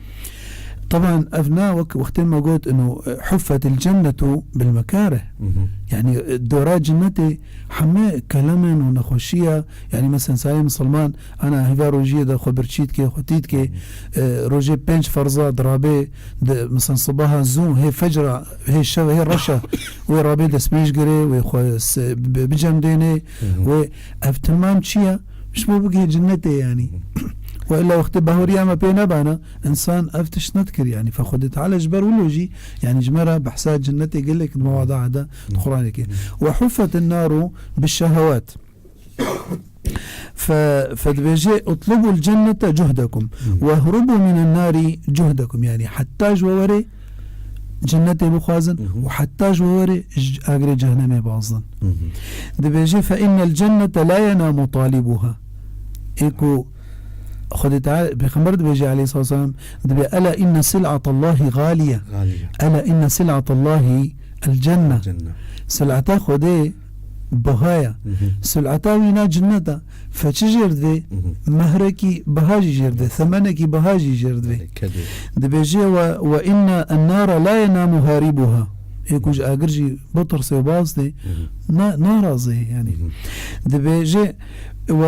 Teban ev na wek wextê me got, ino, e, huffet il cennetu bil mekarih. Mhm. Yani, e, dora cennetê heme kelemên û nexweşiya, yani, mesela, sayê misilman, ana hêva rojiyê de xwe birçî dike, xwe tî dike, e, rojê pênc ferza dirabê, de, mesela, sibaha zû, hê fecra, hê şev, hê reşa, wê rabê destmêj girê, wê xwe se-, bi-, bicemdênê, Mhm. wê ev temam çi ye? Ji bo bigihê cennetê, yani. Mhm. Ve illa wextê bahuriya me pê nebana, insan ev tişt nedikir, yani. Fe Xwedê Teala ji ber wilo jî, yani, ji me re behsa cennetê gelek di mewada de di Qur'anê kir. Ve huffet naru bi şehewat. Fe, fe dibêje, "Utlubul cennete cuhdekum, ve hrubu minen nari cuhdekum." Yani, heta ji we were cennetê bixwazin, Mhm. û heta ji we were ji agirê cehennemê bazin. Mhm. Dibêje, "Fe innel cennete la yenamu talibuha." Ê ku Xwedê Teala, Pêxember dibêje, aleyhissalatu vesselam, dibê, "Ela inne sil'atallahi galiye." Galiye. "Ela inne sil'atallahi el cenne." Cenne. Sil'ata Xwedê biha ye. Mhm. Sil'ata wî na cinneta. Fe çi jêr divê? Mhm. Mehrekî biha jî jêr divê. Yes. Themenekî biha jî jêr divê. Belê, kedê. Dibêje, "Ve, ve inne ennara la yenamu haribuha." Ê ku ji agir jî bitirse û bazde, Mhm. na-, narazê, yani. Mhm. Dibêje, "Ve,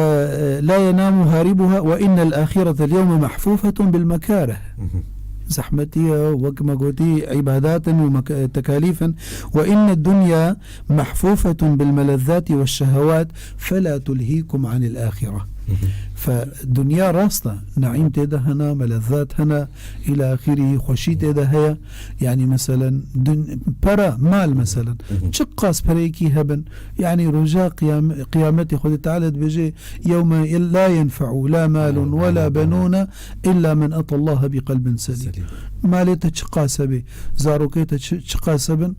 e, la yenamu haribuha ve innel ahirete el yewme mahfufetun bil mekarih." Mhm. Zehmetî ye, wek me gotî, îbadat in û mek-, tekalîf in. "Ve inne dunya mahfufetun bil melezzati ve şehewat, fela tulhikum anil ahire." Mhm. Fe dunya rast e, naîm tê de hene, melezzat hene, îla axirî, xweşî tê de heye. Yani, meselen, dun-, pere, mal, meselen. Mhm. Çiqas pereyekî hebin, yani, roja qiyam-, qiyametê Xwedê Teala dibêje, "Yewme la yenfe'u la malun ve la benûne illa men etallaha bi qelbin selîm." Selîm. Malê te çiqas hebê, zarokê te çi-, çiqas hebin,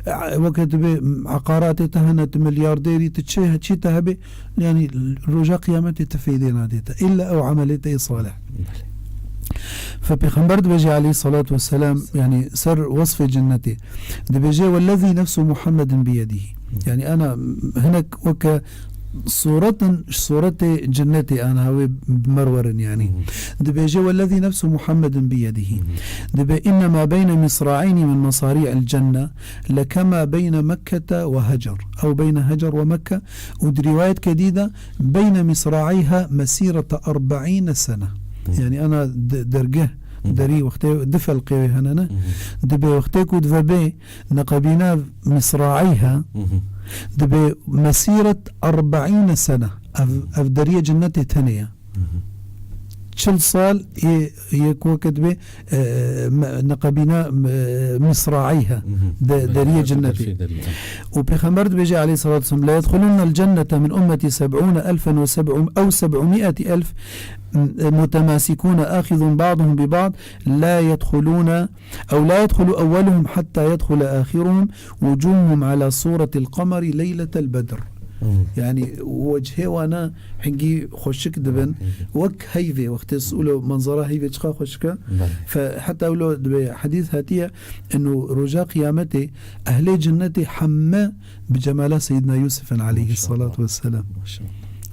e, weke tu bê, eqaratê te hene, tu milyardêrî, tu çi, çi te hebê, yani, roja qiyametê tu fêdê nadê te. Îlla ew emelê te yê salih. Belê. Fe Pêxember dibêje aleyhissalatu vesselam, yani, ser wesfê cennetê. Dibêje, "Wellezî nefsu Muhammedin biyedihî." Yani, ana hinek weke sûretin, sûretê cennetê ana wê bi me re werin, yani. Mhm. Dibêje, "Wellezî nefsu Muhammedin biyedihî." Mhm. Dibê, "Innema beyne misra'eyni min masari'il cenne, lekema beyne Mekkete ve Hecer." Ew beyne Hecer ve Mekke, û di rîwayetke dî de, "Beyne misra'eyha mesîrete erbe'îne sene." Mhm. Yani, ana de-, dergeh, Mhm. derî wextê du felqê wê hene, ne? Mhm. Dibê wextê ku divebê neqebîna misra'eyha, Mhm. dibê mesîret erbe'îne sene. Ev, ev deriyê cennetê tenê ye. Mhm. Çil sal yê, yê ku weke dibê, e, me-, neqebîna, e, misra'eyha. Mhm. De-, Belê, deriyê belê, cennetê. Deriyê, deriyê. Û Pêxember dibêje aleyhissalatu vesselam, "La yedhulunnel cennete min ummeti seb'ûne elfen ve seb'û-, ew seb'ûmi'eti elf, m-, mutemasîkûne ahizûn ba'duhum bi ba'd, la yedhulûne, ew la yedhulu ewweluhum hatta yedhule ahiruhum, wucûhuhum ala sûretil qemeri leyletel bedr." Hmm. Yani, wecihê wana hingî xweşik dibin. Hmm. Wek heyvê, wextê s-, wilo menzera heyvê çiqa xweşik e. Belê. Fe-, heta wilo dibê hedîs hatiye, eno roja qiyametê, ehlê cennetê hemme bi cemala Seyyidina Yusuf in aleyhissalatu vesselam. Maşallah.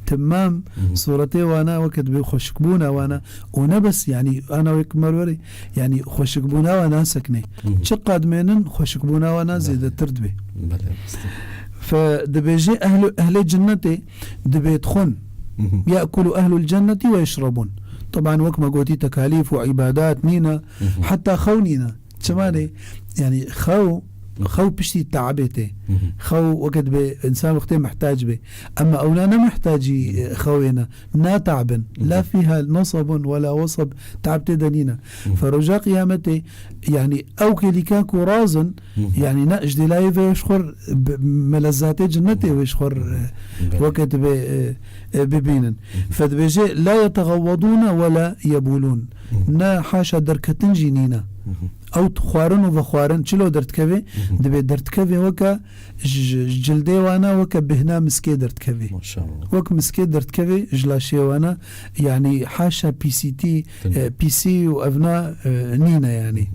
Temam Mhm. sûretê wana weke dibê xweşikbûna wana. Û ne bes, yani, ana wek merwerê, yani, xweşikbûna wana sekne. Mhm. Çiqad mênin, xweşikbûna wana Belê. zêdetir dibê. Belê, rast e. Fe dibêje ehlu-, ehlê cennetê dibê dixwin. Mhm. Ye'kulu ehlul cenneti ve yeşrabun. Teban wek me gotî tekalîf û îbadat nîne, Mhm. heta xew nîne. Çima ne? Yani xew, Mhm. xew piştî teabê tê. Mhm. Xew weke dibê insan wextê mihtac bê. Ema ewna ne mihtacî, Mhm. e, xewê ne. Na teabin. Mhm. La fîha nasabun wela wasab. Teab tê de nîne. Mhm. Fe roja qiyametê, yani ew kêlîka ku razin, Mhm. yani ne ji dêlayê ve ji xwe r-, b-, melezatê cinnetê ve ji xwe r-, Mhm. weke dibê, e, e, bibînin. Mhm. Fe dibêje, "La yeteğevvedûne wela yebûlûn." Mhm. Ne haşa derketin jî nîne. Mhm. Ew xwarin û vexwarin çilo derdikeve, Mhm. dibê derdikeve weke ji, ji, ji cildê wana weke bihna miskê derdikeve. Maşallah. Wek miskê derdikeve ji laşê wana, yani haşa pîsîtî, Tune. e, pîsî û evna, e, nîne yani.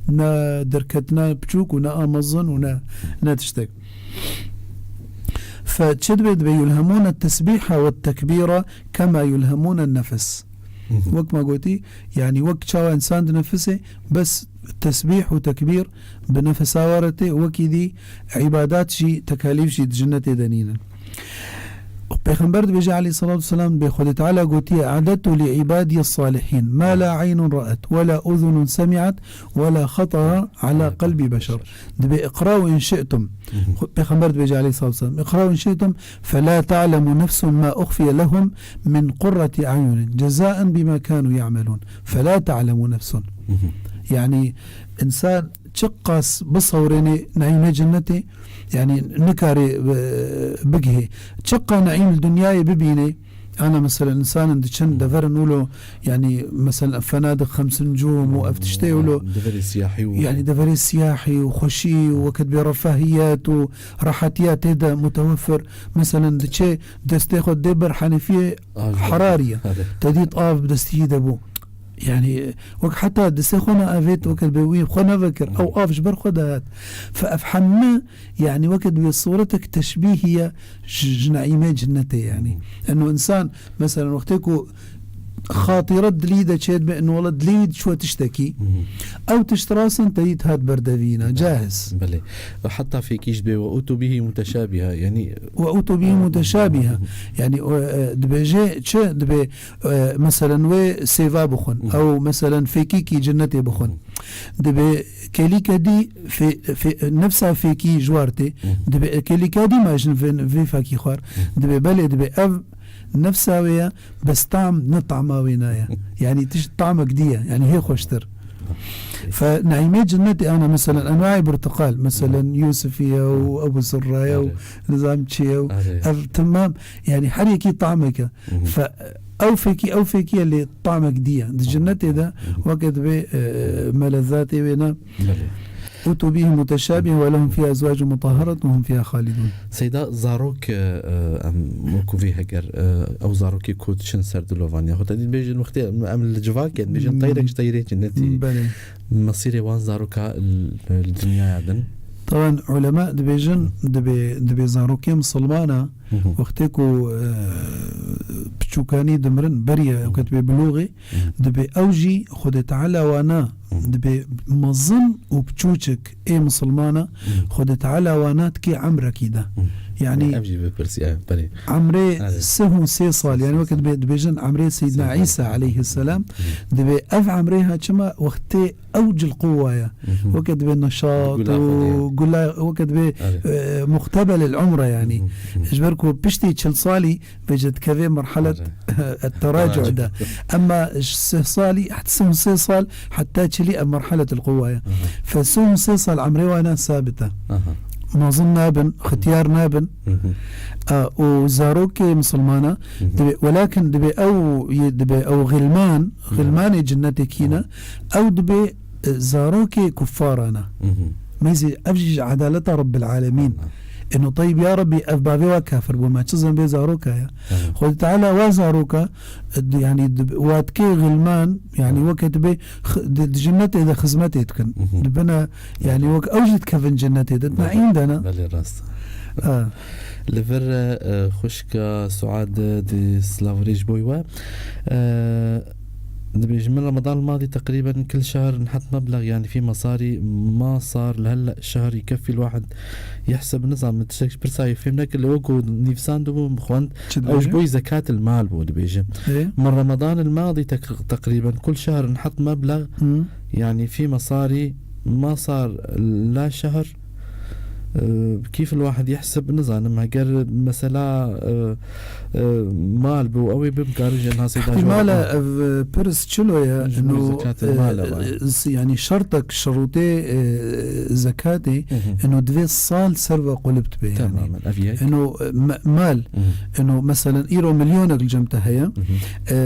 Mhm. Ne derketina piçûk û ne a mezin û ne, ne tiştek. Fe çi dibê, dibê yulhemûne tesbîha ve tekbîra kema yulhemûne nefes. Wek me gotî, yanî wek çawa însan dinefise, bes tesbîh û tekbîr bi nefesa we re tê, wekî dî îbadat jî, tekalîf jî di cinnetê de nînin. Pêxember dibêje aleyhissalatu vesselam, bê Xwedê Teala gotiye, "E'dedtu li ibadiye salihîn ma la eynun ra'et, we la uzunun semi'et, we la xetara ala qelbi beşer." Dibê, "Iqra'u in şi'tum." Pêxember dibêje aleyhissalatu vesselam, "Iqra'u in şi'tum, fe la ta'lemu nefsun ma uxfiye lehum min qurreti a'yunin, cezaen bima kanu ya'melun. Fe la ta'lemu nefsun." Yanî, însan çiqas bisewrêne neîmê cinnetê, yanî, nikare, e, bigihê. Çiqa neîm li dinyayê bibîne, ana, meselen, însanin diçin deverin wilo, yanî, meselen, fenadik xemsin cûm û ev tiştê wilo. Deverê siyahî û Yanî, deverê siyahî û xweşî û wekî dibê refahiyet û rehetiya tê de mutewefir. Meselen, diçe destê xwe dê ber henefiyê herarî ye. Te dît av bi destî de bû. Yanî, wek heta destê xwe neavêt, wekî dibê wî xwe nevekir, ew av ji ber xwe de hat. Fe ev hemû, yanî, wekî dibê sûretek teşbîhî ye ji, ji neîmê cinnetê, yanî. Eno însan, meselen, wextê ku xatîre dilî de çêdibe, eno wele dilî wî diçû tiştekî, ew tişt rast in, te dît hat berdevîna, cahiz. Belê. Heta fêkî jî dibê, "Ve utu bihi muteşabiha", yanî, "Ve utu bihi muteşabiha." Yanî, o, e, dibêje çi? Dibê, e, meselen, wê sêva bixwin. Ew, meselen, fêkîkî cinnetê bixwin. Dibê kêlîke dî fê-, fê-, nefsa fêkî ji war tê. Dibê kêlîka dî ma jin vê, vê fekî xwar. Dibê belê, dibê ev nefsa wê ye, bes tam ne tama wê naye. Yanî tişt tamek dî ye. Yanî hê xweştir. Fe neîmê cinnetê ana, meselen, enwaê burtiqal, meselen, Yusufî ye û Ebu Zurra ye û nizam çi ye û ev temam, yanî her yekî tamek e. Fe ew fêkî, ew fêkî ye lê tamek dî ye. Di cinnetê de weke dibê, e, melezatê wê ne. Belê. Utu bihi muteşabihen ve lehum fiha ezwacun mutahharetun ve hum fiha halidun. Seyda, zarok, e, e, em wekû vê heger, e, ew zarokê ku diçin ser dilovan ya xwe, te dî dibêjin wextê em, em li civakê dibêjin, teyrek ji teyrê cinnetî. Belê. Mesîrê wan zaroka li, li dinyaya din. Taban ulema dibêjin, dibê, dibê zarokê misilmana, wextê ku, e, piçûkanî dimirin, beriye, weke dibê bilûxê, dibê ew jî Xwedê Teala wana, dibê mezin û piçûçik ê misilmana, Xwedê Teala wana dikê emrekî de. Yanî ev jî vê pirsî, e, belê. Emrê sih û sê sal, yanî weke dibê, dibêjin emrê Seyyidina Îsa aleyhisselam, dibê ev emrê ha çima wextê ew cil quwa ye. Weke dibê neşat û gula, weke dibê, e, muqtebel el umre yanî. Ji ber ku piştî çil salî vêce dikeve merhelet et-teracu de. Emma ji sih salî, het-, sih û sê sal heta çilî ev merhelet el quwa ye. Fe sih û sê sal emrê wana sabit e. Mezin nabin, xitiyar nabin. A, û zarokê misilmana, dibê, welakin dibê ew yê, dibê ew xilman, xilmanê cinnetê kî ne, ew dibê, e, zarokê kuffaran e. Mêzî ev jî ji edaleta Rabbil Alemîn. Eno teyb ya Rabbî, ev bavê wa kafir bû, me çi zembê zaroka ya. Xwedê Teala wa zaroka, e, di, yanî di, wa dikê xilman, yanî weke dibê xi-, di, di cinnetê de xizmetê dikin. Dibine, yanî wek ew jî dikevin cinnetê de, neîm de ne. Belê, rast. Ha. Li vir, e, xwişka Suad, e, di silav rêj boy we. E, dibêje, من رمضان الماضي تقريبا كل شهر نحط مبلغ، يعني في مصاري، ما صار لهلا شهر يكفي الواحد يحسب. Nizam min tiştek ji pirsa wê fêm nekir, lê wekû nivîsandibû, xwend, ew ji bo zekat el mal bû, dibêje. من رمضان الماضي تك-، تقريبا كل شهر نحط مبلغ، يعني في مصاري ما صار لا شهر، e, kîf el wahid yehsib, nizanim, heger mesela, e, e, mal bû, ew ê bimkarin jê niha Seyda ji we re. Îhtimale ev, e, pirs çilo ye, eno, zekat el mal e, e, s-, yanî şertek, şerûtê, e, zekatê, eno divê sal ser ve qulib dibe, yanî. Temamen, ev yek. Eno, e, me-, mal, eno, meselen, îro milyonek li cem te heye, e,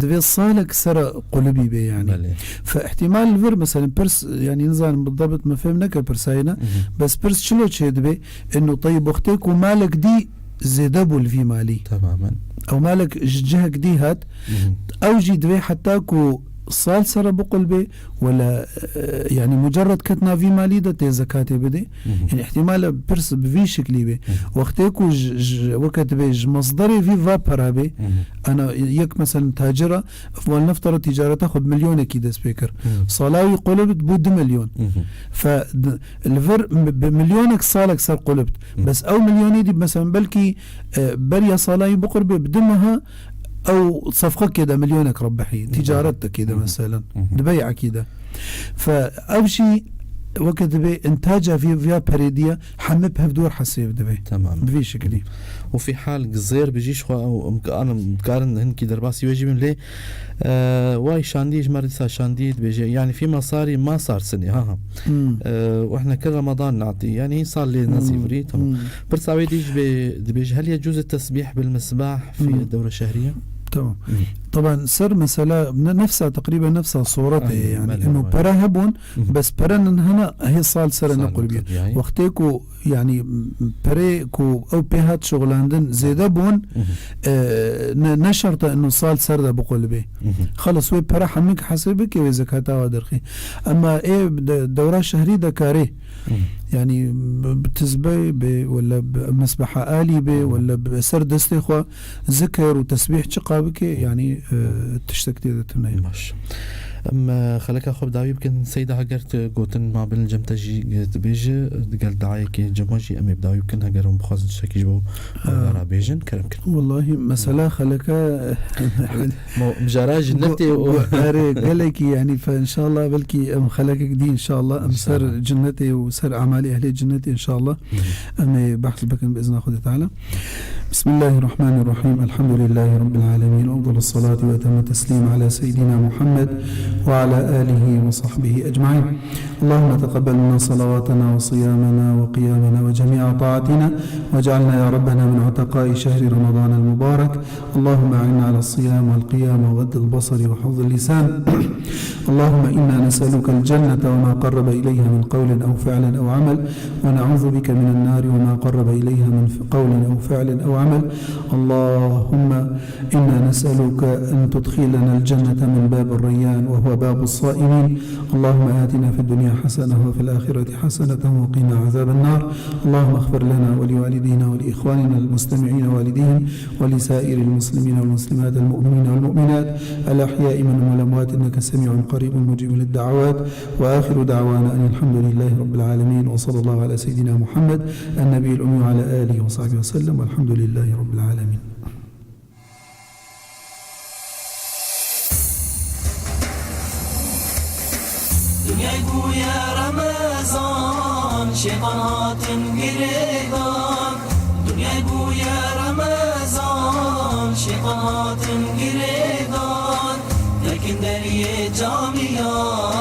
divê salek ser qulibî be, yanî. Belê. Fe îhtimal li vir, meselen, pirs, yanî nizanim bidabit me fêm neke pirsayê ne, bes pirs çilo çê dibe, eno teyb wextê ku malek dî zêde bû li vî malî. Temamen. Ew malek ji cihek dî hat, ew jî divê heta ku sal sere biqulbê, wela, e, yanî mucerred ketina vî malî de tê zekatê bidê. Yanî ihtimal e pirs bi vî şiklî bê. Wextê ku ji, ji, weke dibê ji mesderê vî va pera bê, ana yek, meselen, tacira, wal neftara ticareta xwe bi milyonekî dest pê kir. Sala wî qulib bû du milyon. Fe d-, li vir bi milyonek salek ser qulib. Bes ew milyonê dî, meselen, belkî, e, beriya sala wî biqulbê bi du meha ew sefqekê de milyonek rebihî, ticaretekê de, meselen, di bey'ekî de. Fe ev jî weke dibê intaca vî, viya perê diye hemî bi hev dor hesêb dibe. Tamam. Bi vî şiklî. Û fî hal zêr bi jî ji xwe ew imkanin, dikarin hinkî derbasî wê jî bin lê, e, way şandî ji me re dîsa şandî dibêje. Yani fîma sarî ma sar sinî, ha, ha. Hmm. E, û ehne kir Ramadan natî. Yani hîn sal lê nezîvirî. Tamam. Hmm. Pirsa wê dî ji bê, dibêje hel yecûz tesbîh bil misbah fî dewre şehriye? Tamam. Taban ser mesela ne-, nefsa, teqrîben nefsa soret heye yani. Belê, ino pere hebûn, bes pere nin hene hê sal sere nequlbiye. Wextê ku yani perê ku ew pê hat şixulandin zêde bûn, e, ne, ne şert e ino sal ser de biqulbê. Xelas wê pere hemik hesê bike wê zekata wa derxê. Ema ê de-, dewra şehrî de karê. Yani bi, bi tizbê bê, wala bi misbeha alî bê, wala bi ser destê xwe zikir û tesbîh çiqa bike, yani, e, tiştek tê de tune ye. Baş. Em, e, xeleka xwe bi dawî bikin. Seyda, heger tu gotin ma bin cem te jî, e, dibêje, digel dayekê cema jî em ê bi dawî bikin. Heger hûn bixwazin tiştekî ji bo, e, rabêjin, kerem kin. Wallahî, mesela xeleka Mo-, mijara jinnetê û erê, gelekî, yani, fe, inşallah, belkî em xelekek dî, inşallah, em ser jinnetê û ser emalê ehlê jinnetê, inşallah, em ê behs bikin bi izna Xwedê Teala. بسم الله الرحمن الرحيم. الحمد لله رب العالمين. وأفضل الصلاة وأتم التسليم على سيدنا محمد وعلى آله وصحبه أجمعين. اللهم تقبل منا صلواتنا وصيامنا وقيامنا وجميع طاعاتنا، واجعلنا يا ربنا من عتقاء شهر رمضان المبارك. اللهم أعنا على الصيام والقيام وغض البصر وحفظ اللسان. اللهم إنا نسألك الجنة وما قرب إليها من قول أو فعل أو عمل، ونعوذ بك من النار وما قرب إليها من ف-، قول أو فعل أو عمل. اللهم إنا نسألك أن تدخلنا الجنة من باب الريان وهو باب الصائمين. اللهم آتنا في الدنيا حسنة وفي الآخرة حسنة وقنا عذاب النار. اللهم اغفر لنا ولوالدينا ولإخواننا المستمعين ووالديهم ولسائر المسلمين والمسلمات المؤمنين والمؤمنات الأحياء منهم والأموات إنك سميع قريب مجيب للدعوات. وآخر دعوانا أن الحمد لله رب العالمين، وصلى الله على سيدنا محمد النبي الأمي وعلى آله وصحبه وسلم، والحمد لله رب العالمين. Dinyay bûye Remezan, şeytan hatin girêdan. Dinyay bûye Remezan, şeytan hatin girêdan. Tekin deriyê camiyan.